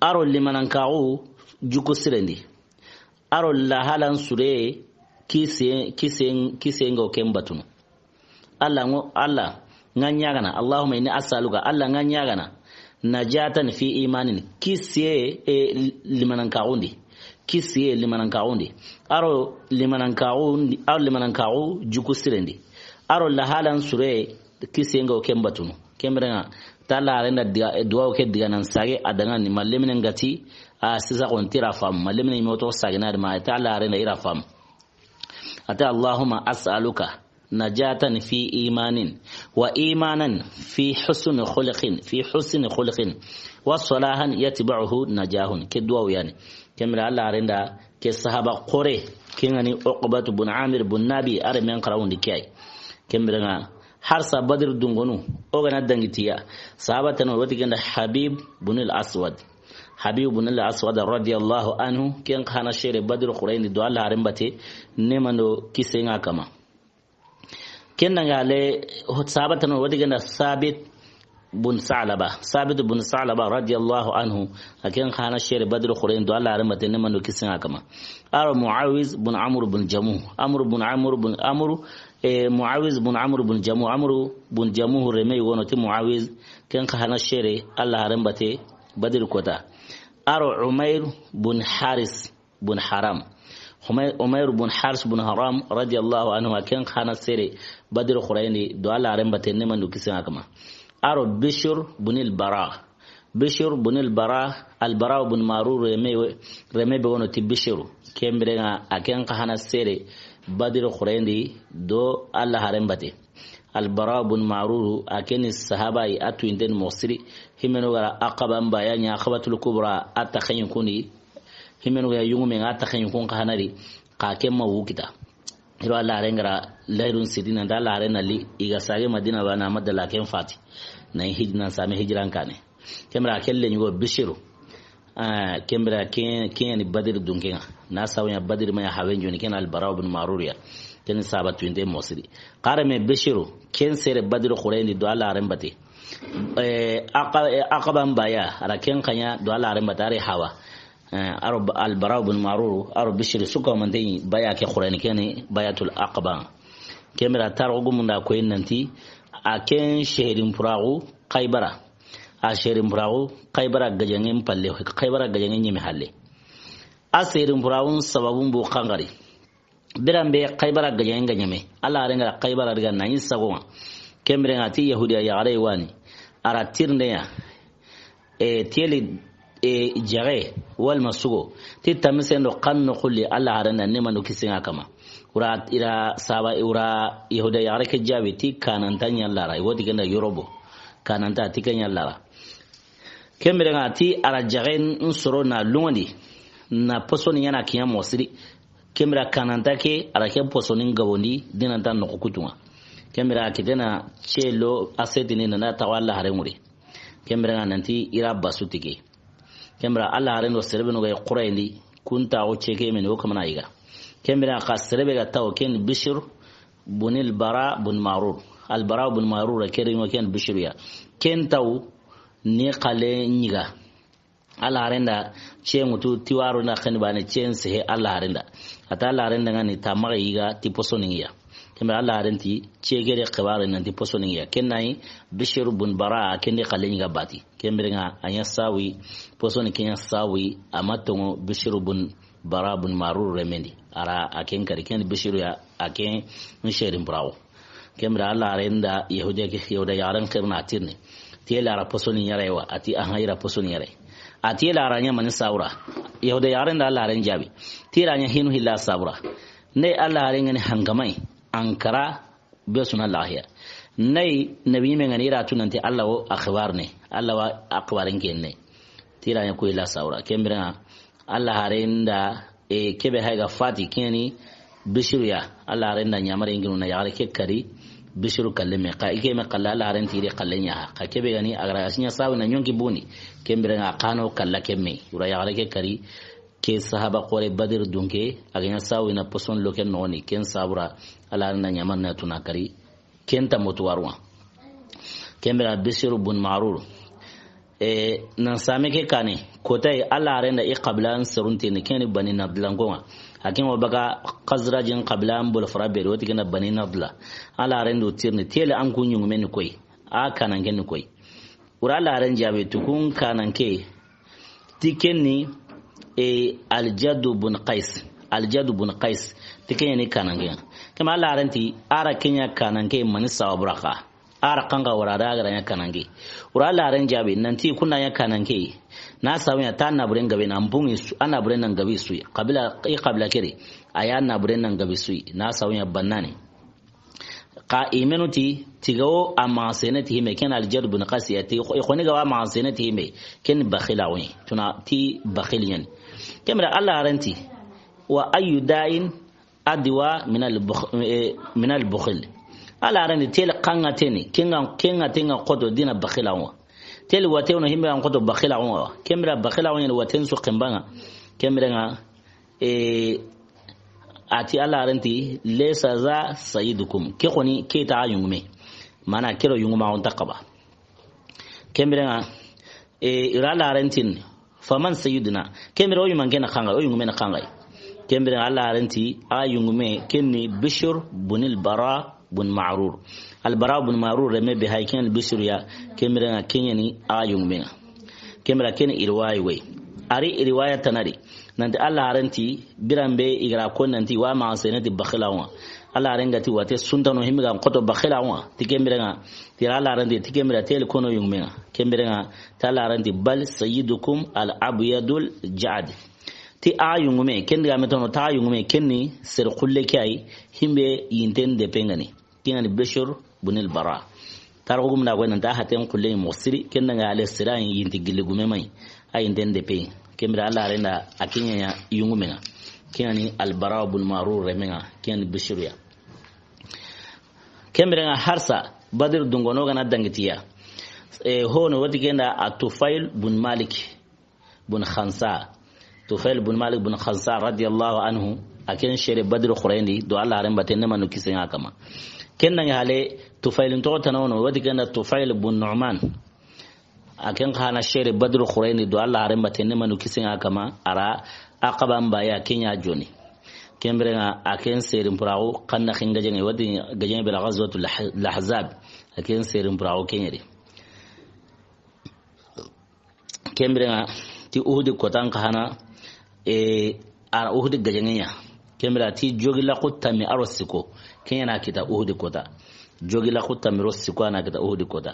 A ro limanankaxu juku siren di. A ro lahalan sure kise, kise, kise ŋa o ken batunu. Alla ŋo, Alla ŋa ɲaagana, Allahumma inni as'aluka, Alla ŋa ɲaagana, najatan fi imanin, kisiye, e, limanankaxu ndi. Kisiye limanankaxu ndi. A ro limanankaxu ndi, a ro limanankaxu juku siren di. A ro lahalan sure kisiye ŋa o ken batunu. Ken biren ŋa, ta Alla haren da diga, e, duwawu ke diga nan sage a danŋa ni, ma lemine ŋa ti, a sisa xo n ti ra fam, ma lemine ɲi me wo toxo sage na di ma, ta Alla haren da i ra fam. A ti, Allahumma as'aluka najatan fi imanin, wa imanan fi husni khuluqin, fi husni khuluqin, wa salahan yatba'uhu najahun. Ke duwawu ya ni. Ken biren Alla haren da ke sahaba xoore, ken ŋa ni Uqbatu bun Amir bun Nabi, a renmen xarawundi ke yi. Ken biren ŋa, harsa Badr dungonu, o ga na dangi ti ya. Sahaba tana wati genda Habib bun al-Aswad. Habib bun al-Aswad radiyallahu anhu, ken xa na sere Badr xooren di do Alla haren batte, neema do kisiye ŋa a kanma. Ken na ga le, ho-, sahaba tana, wodi ganda Sabit bun Sa'laba. Sabit bun Sa'laba radiyallahu anhu, a ken xa na sere Badri xooren di do Alla haaren batte, ne mando kisiŋa kama. A ro Muawiz bun Amr bun Jamuh. Amr bun Amr bun Amr, eh, Muawiz bun Amr bun Jamuh. Amr bun Jamuh reme wono ti Muawiz, ken xa na sere Alla haaren batte Badri koota. A ro Umair bun Haris bun Haram. Humay-, Umair bun Haris bun Haram radiyallahu anhu, a ken xa na sere Badri xooren di do Alla haaren batte, ne mando kisiŋa kama. A ro Bishr bun al-Bara. Bishr bun al-Bara, al-Bara bun Marur reme, reme be wono ti Bishr. Ken biren ŋa a ken xa na sere Badri xooren di do Alla haaren batte. Al-Bara bun Marur, a ken ni sahaba yi a tuwinten moxo siri. Himenu ga ra Aqaba n baya ɲa, Aqabatul Kubra, a taxen kun di. Himenu ga yungume ŋa, a taxen kun xa na ri, xa ken ma wu kita. I ro Alla haaren ga ra laahidun siti nan ti Alla haaren na li, i ga sage Madina, bana ma dalla ken fati. Na i hij-, nan same hijiran kaane. Ken biren ŋa a ken lenyugo Bishiru. Ah, ken biren ŋa ken, ken ni Badiri dunken ŋa. Na sabu ɲa Badiri ma ɲa hawen joni, ken Albara bin Marur ya. Ken sahaba tuwinte moxo siri. Xa reme Bishiru, ken sere Badiri xooren di do Alla haaren batte. Eh, Aqa-, eh, Aqaba n baya, a ra ken xa ɲa do Alla haaren batte, a ri hawa. Eh, a ro Ba-, Albara bin Marur, a ro Bishiru su ga manten ɲi baya ke xooren di, ken ni bayatul Aqaba. Ken biren ŋa tarixu gumun da a koyi nanti, a ken seherin puraxu Xaybara. A seherin puraxu Xaybara gajaŋen palle, Xaybara gajaŋen ɲeme halle. A seherin puraxun sababun bu xanxari. Biran be Xaybara gajaŋen ga ɲeme, Alla haaren ga ra Xaybara daga na ɲi sago ŋa. Ken biren ŋa a ti Yahudiya yaxare wa ni, a ra tirinde ya. E, teli, e, jaxe, walla ma sugo. Ti tamisen do xan no xulli Alla haaren da, neema do kisiye ŋa a kanma. Wura, i ra sahaba, wura Yahuda yaxare ke jaabi ti kananta ɲa Alla ra. I wo ti ken da yorobo. Kananta ti ken ɲa Alla ra. Ken biren ŋa ti a ra jaxe n soro na luŋandi. Na posoni ɲaana kiɲa moxo siri. Ken biren kananta ke, a ra ke posoni n gabondi, dinanta noxo kutu ŋa. Ken biren a kitena celo a setini na na taxu Alla haaren ŋure. Ken biren ŋa nanti i ra basu ti ke. Ken biren Alla haaren do sere be nu ga i xurayindi, kun taxu ceke meni o kamana yiga. Ken biren xa sere be ga taxu ken Bishir bunil Bara bun Marur. Al Bara bun Marur a keri ŋo ken Bishir ya. Ken taxu ni xale ɲiga. Alla haaren da cen ŋutu tiwaro na xeni bane cen sehe Alla haaren da. A ta Alla haaren da ŋa ni ta maxa yiga ti posoni ŋa ya. Ken biren Alla haaren ti cegere xibaro nanti posoni ŋa ya. Ken na yi Bishir bun Bara, ken di xale ɲiga bati. Ken biren ŋa a ɲa sawi, posoni ke ɲa sawi, a ma toŋo Bishiru bun Bara bun Marur remendi. A ra a ken kari, ken Bishiru ya, a ken n seherin puraxu. Ken biren Alla haaren da Yahuda ke, Yahuda yaxaren xirina a tirni. Ti yele a ra posoni ɲa ra wa, a ti aha i ra posoni ɲa ra. A ti yele a ra ɲa mani sabu ra. Yahuda yaxaren da Alla haaren jaabi. Ti ra ɲa hinu hilla sabu ra. Ne Alla haaren ŋa ni hangamay, ankara, be su na lahiya. Nay nabi ɲime ŋa ni i ra tu nanti Alla wo a xibaarne. Alla wa a xibaaren kenne. Ti ra ɲa ku illa sabu ra. Ken biren ŋa Alla haaren da, e, kebe hayga fati ken ni Bishiru ya. Alla haaren da ɲamare ŋinu na yaxare ke kari Bishiru kalle me. Xa i ke me xalla Alla haaren ti i de xalle ɲa ha. Xa kebe ga ni a ga ra a si ɲa sawi na ɲonki buni. Ken biren ŋa xa no kalla ke me. Wura yaxare ke kari ke sahaba xoore Badiri dunke, a ga ɲa sawi na poson lo ken noxoni, ken sabu ra Alla haaren da ɲamare na tu na kari, ken ta motu waruwa. Ken biren Bishiru bun Marur. E, nan same ke kaane, kotay Alla haaren da i xabilan serunteni, ken ni Bani Nadla n ko ŋa. A ken wo baga Xazrajin xabilan bolo fara be do, o ti ken da Bani Nadla. Alla haaren do tirni, tele an ku ɲuŋume ni koy. A kananke ni koy. Wura Alla haaren jaabi ti kun kananke ti ken ni, e, Aljadu bun Qais. Aljadu bun Qais. Ti ken ni kananke. Ken biren Alla haaren ti, a ra ken ɲa kananke mani sabu ra xa. A ra xanxa wara da a ga ra ɲa kananke. Wura Alla haaren jaabi, nanti kun da ɲa kananke. Na sabu ɲa ta naburen gabe na mbungi su, a naburen nan gabe su. Xabila, i xabila keri. A ya naburen nan gabe su. Na sabu ɲa bannani. Xa i menu ti, tiga wo a maxa sene ti hime, ken Aljadu bun Qais ya ti, i xoni ga wa a maxa sene ti hime, ken baxila wo ni, tuna ti baxili ɲa ni. Ken biren Alla haaren ti, wa ayu da'in adwa min al bukh-, eh, min al bukhil. Alla haaren ti tele xanŋa teni, kenŋa, kenŋa tenŋa xoto dina baxila wo. Tele wate wono himbe an xoto baxila wo. Ken biren baxila wo ni waten su xembanŋa. Ken biren ŋa, e, A ti Alla haaren ti, "Laysa za sayyidukum." Ke xoni, ke ta yungume. Mana ke do yunguma on ta xaba. Ken biren ŋa, e, i ra Alla haaren ti, "Faman sayyiduna?" Ken biren o yuman ke na xanŋa, o yungume na xanŋa. Ken biren Alla haaren ti, a yungume, ken ni Bishr bun al-Bara bun Ma'rur. Al-Bara bun Ma'rur renme be hay ken Bishr ya, ken biren ŋa ken ya ni a yungume ŋa. Ken biren ken riwaya wey. A ri riwaya tana di. Nanti Alla haaren ti, biran be i ga ra ko nanti wa ma seneti baxilawo ŋa. Alla haaren ga ti wate suntano himmi ga n xoto baxilawo ŋa. Ti ken biren ŋa, ti ra Alla haaren ti, ti ken biren teli kono yungume ŋa. Ken biren ŋa, ti Alla haaren ti, "Bal sayyidukum al-abyadul ja'd." Ti a yungume, ken diga me tono ta yungume, ken ni sere xulle ke ay, himbe yinten de pengani. Ken ŋa ni Bishr bun al-Bara. Tarixu gumna ko nan ta haten xulle mo siri, ken ŋa ale sira yinti gilli gume may. A yinten de pey. Ken biren Alla haaren da a ken ya yungume ŋa. Ken ŋa ni al-Bara bun Ma'rur renme ŋa, ken ni Bishr ya. Ken biren ŋa harsa, Badr dungono ga na dangi ti ya. E, hono wati ken da a Tufail bun Malik bun Khansa. Tufail bun Malik bun Khansa radiyallahu anhu, a ken sere Badr xooren di, do Alla haaren batte ne manu kisen ŋa kama. Ken ŋa ni hale Tufail n toxo tana wono, wati ken da Tufail bun Nu'man. A ken xa na sere Badr xooren di, do Alla haaren batte ne manu kisen ŋa kama, a ra Aqaba n ba ya ken ya joni. Ken biren ŋa a ken serin puraxu, xannaxin gajaŋe, wati gajaŋe be ra Ghazwatul Lah-, Lahzab. A ken serin puraxu ken ya di. Ken biren ŋa ti Uhudi kotan xa na, e, a ra Uhudi gajaŋe ya. Ken biren ti jogi laxu tammi a ro siko. Ken ya na kita Uhudi kota. Jogi laxu tammi ro siko a na kita Uhudi kota.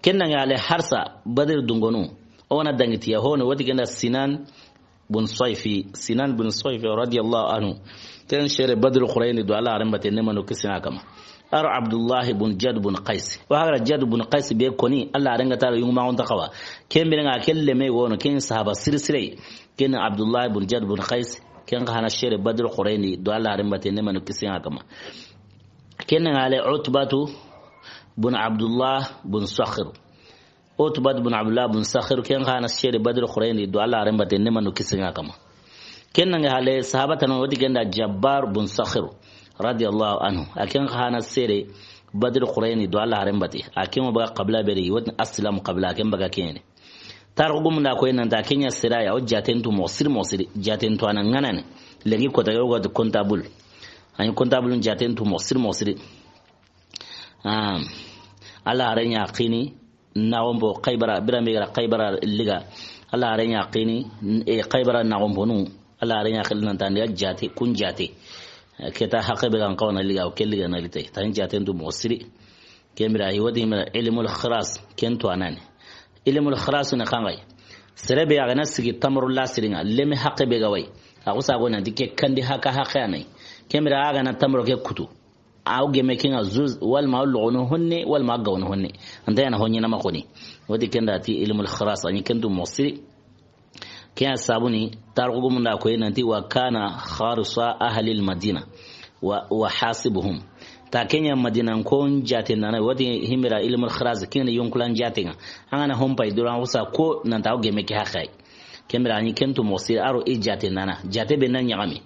Ken ŋa ni ale harsa Badr dungonu. O na dangi ti ya hono wati ken da Sinan bun Sayfi, Sinan bun Sayfi radiyallahu anhu. Ken sere Badr xooren di, do Alla haaren batte ne manu kisen ŋa kama. A ro Abdullah bun Jadb bun Qais. Wa hagara Jadb bun Qais be koni, Alla haaren ga ta yunguma on ta xawa. Ken biren ŋa ken leme wono, ken sahaba siri sire. Ken Abdullah bun Jadb bun Qais, ken xa na sere Badr xooren di, do Alla haaren batte ne manu kisen ŋa kama. Ken ŋa ale Utbatu bun Abdullah bun Sakhr. Utbat bun Abdullah bun Sakhr, ken xa na sere Badr xooren di, do Alla haaren batte ne manu kisen ŋa kama. Ken ŋa ni hale sahaba tana wati ken da Jabbar bun Sakhr radiyallahu anhu. A ken xa na sere Badr xooren di, do Alla haaren batte. A ken o baga qabila be di, wati Aslam qabila, a ken baga ken ya ni. Tarixu gumna ko nan ta ken ya sere ya, o jaten tu mo siri mo siri, jaten tu a na ŋa na ni. Lenki kota yo ga comptable. An comptable jaten tu mo siri mo siri. Ah, Alla haaren ya xini, naxonpo Xaybara, biran be ga ra Xaybara liga. Alla haaren ya xini, e, Xaybara naxonponu. Alla haaren ya xili nan ta ndi a jate, kun jate. Ke ta haqe be ga n xawa na liga, o ke liga na li tay. Tan jaten tu mo siri. Ken biren a yi wati mira ilmul xiras, ken tu a na ni. Ilmul xiras na xanŋa yi. Sere be a ga na sigi tamaro la siri ŋa, leme haqe be ga wa yi. A xusa go nanti ke kandi haqa haqe a na yi. Ken biren a ga na tamaro ke kutu. Aw geme ke ŋa zuz, walma aw logono honne, walma aw gawono honne. An ta ya na honne na ma xoni. Wati ken da ti ilmul xiras, a ni ken tu mo siri. Ken ya sabu ni, tarixu gumna ko nanti, "Wa kana xarisa ahlil Madina, wa, wa hasibuhum." Ta ken ya Madina ko n jaten na na, wati himira ilmul xiras, ken ni yonkulan jaten ŋa. An ga na hon pay duran xusa ko nan ta aw geme ke haqe. Ken biren a ni ken tu mo siri, a ro i jaten na na. Jate be na ɲaxami.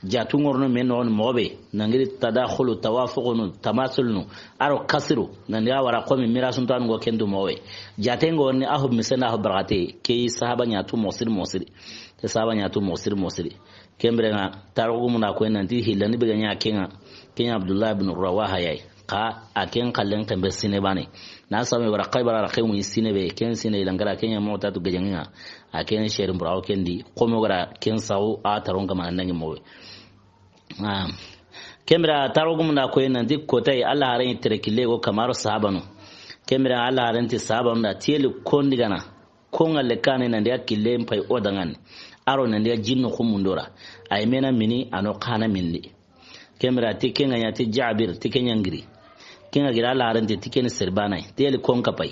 Jatu ŋorono men noxon moxo be, nangiri tadaxulu, tawafuqunu, tamasulunu, a ro kasiru, nandi a wara komi mirasuntu an ŋo ken tu moxo be. Jaten ŋo ni a ho misena ho barakate, ke sahaba ɲa tu mo siri mo siri. Ke sahaba ɲa tu mo siri mo siri. Ken biren ŋa, tarixu gumna ko nanti hillandi be ga ɲa ken ŋa, ken ya Abdullah bin Rawaha ya yi. Xa a ken xallen ken be sine bane. Na same wara Xaybara ra xewu sine be, ken sine i langara ken ya Mu'tatu gajaŋe ŋa. A ken serin puraxu ken di, xo mo ga ra ken sawu a taron kama nangi mo. Ah. Ken biren tarixu gumna ko nanti kota yi Alla haaren tere kille go kama a ro sahabanu. Ken biren Alla haaren ti sahabanu da teli kondi ga na. Ko ŋa le kane nanti a kille n pay o danŋa ni. A ro nanti a jinnu xumundora. A yi me na mini a no xa na mini. Ken biren ti ken ŋa ɲa ti Jabir, ti ken ɲa n giri. Ken ŋa giri Alla haaren ti, ti ken ni sere bana yi. Teli kon ka pay.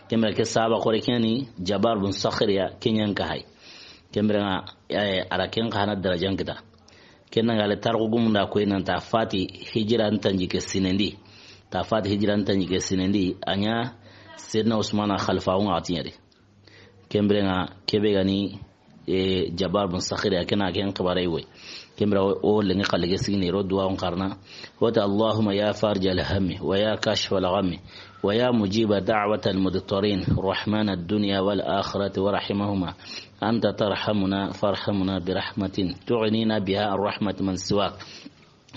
Ken biren ke sahaba xoore ken ni Jabbar bun Sakhr ya, ken ɲa n ka hay. Ken biren ŋa, eh, a ra ken xa na darajan kita. Ken ŋa ale tarixu gumna ko nan ta fati hijira n tanjikke sinendi. Ta fati hijira n tanjikke sinendi. A ɲa Seydina Usmana xalifa o ŋa a ti ɲa di. Ken biren ŋa ke be ga ni E, Jabbar bin Sakhir ya, ken na ken xibaare woyi. Ken bire o, o lenki xalle ke sigini ro duwa on xarana. Wata: اللهم يا فارج الهم ويا كاشف الغم ويا مجيب دعوة المضطرين رحمن الدنيا والآخرة ورحيمهما أنت ترحمنا فارحمنا برحمة تغنينا بها عن رحمة من سواك.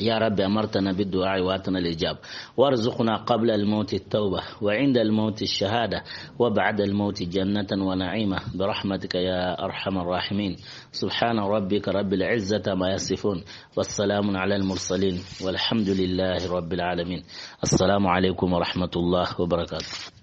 يا رب أمرتنا بالدعاء وآتنا الإجابة وارزقنا قبل الموت التوبة وعند الموت الشهادة وبعد الموت جنة ونعيمة برحمتك يا أرحم الراحمين. سبحان ربك رب العزة عما يصفون والسلام على المرسلين والحمد لله رب العالمين. السلام عليكم ورحمة الله وبركاته.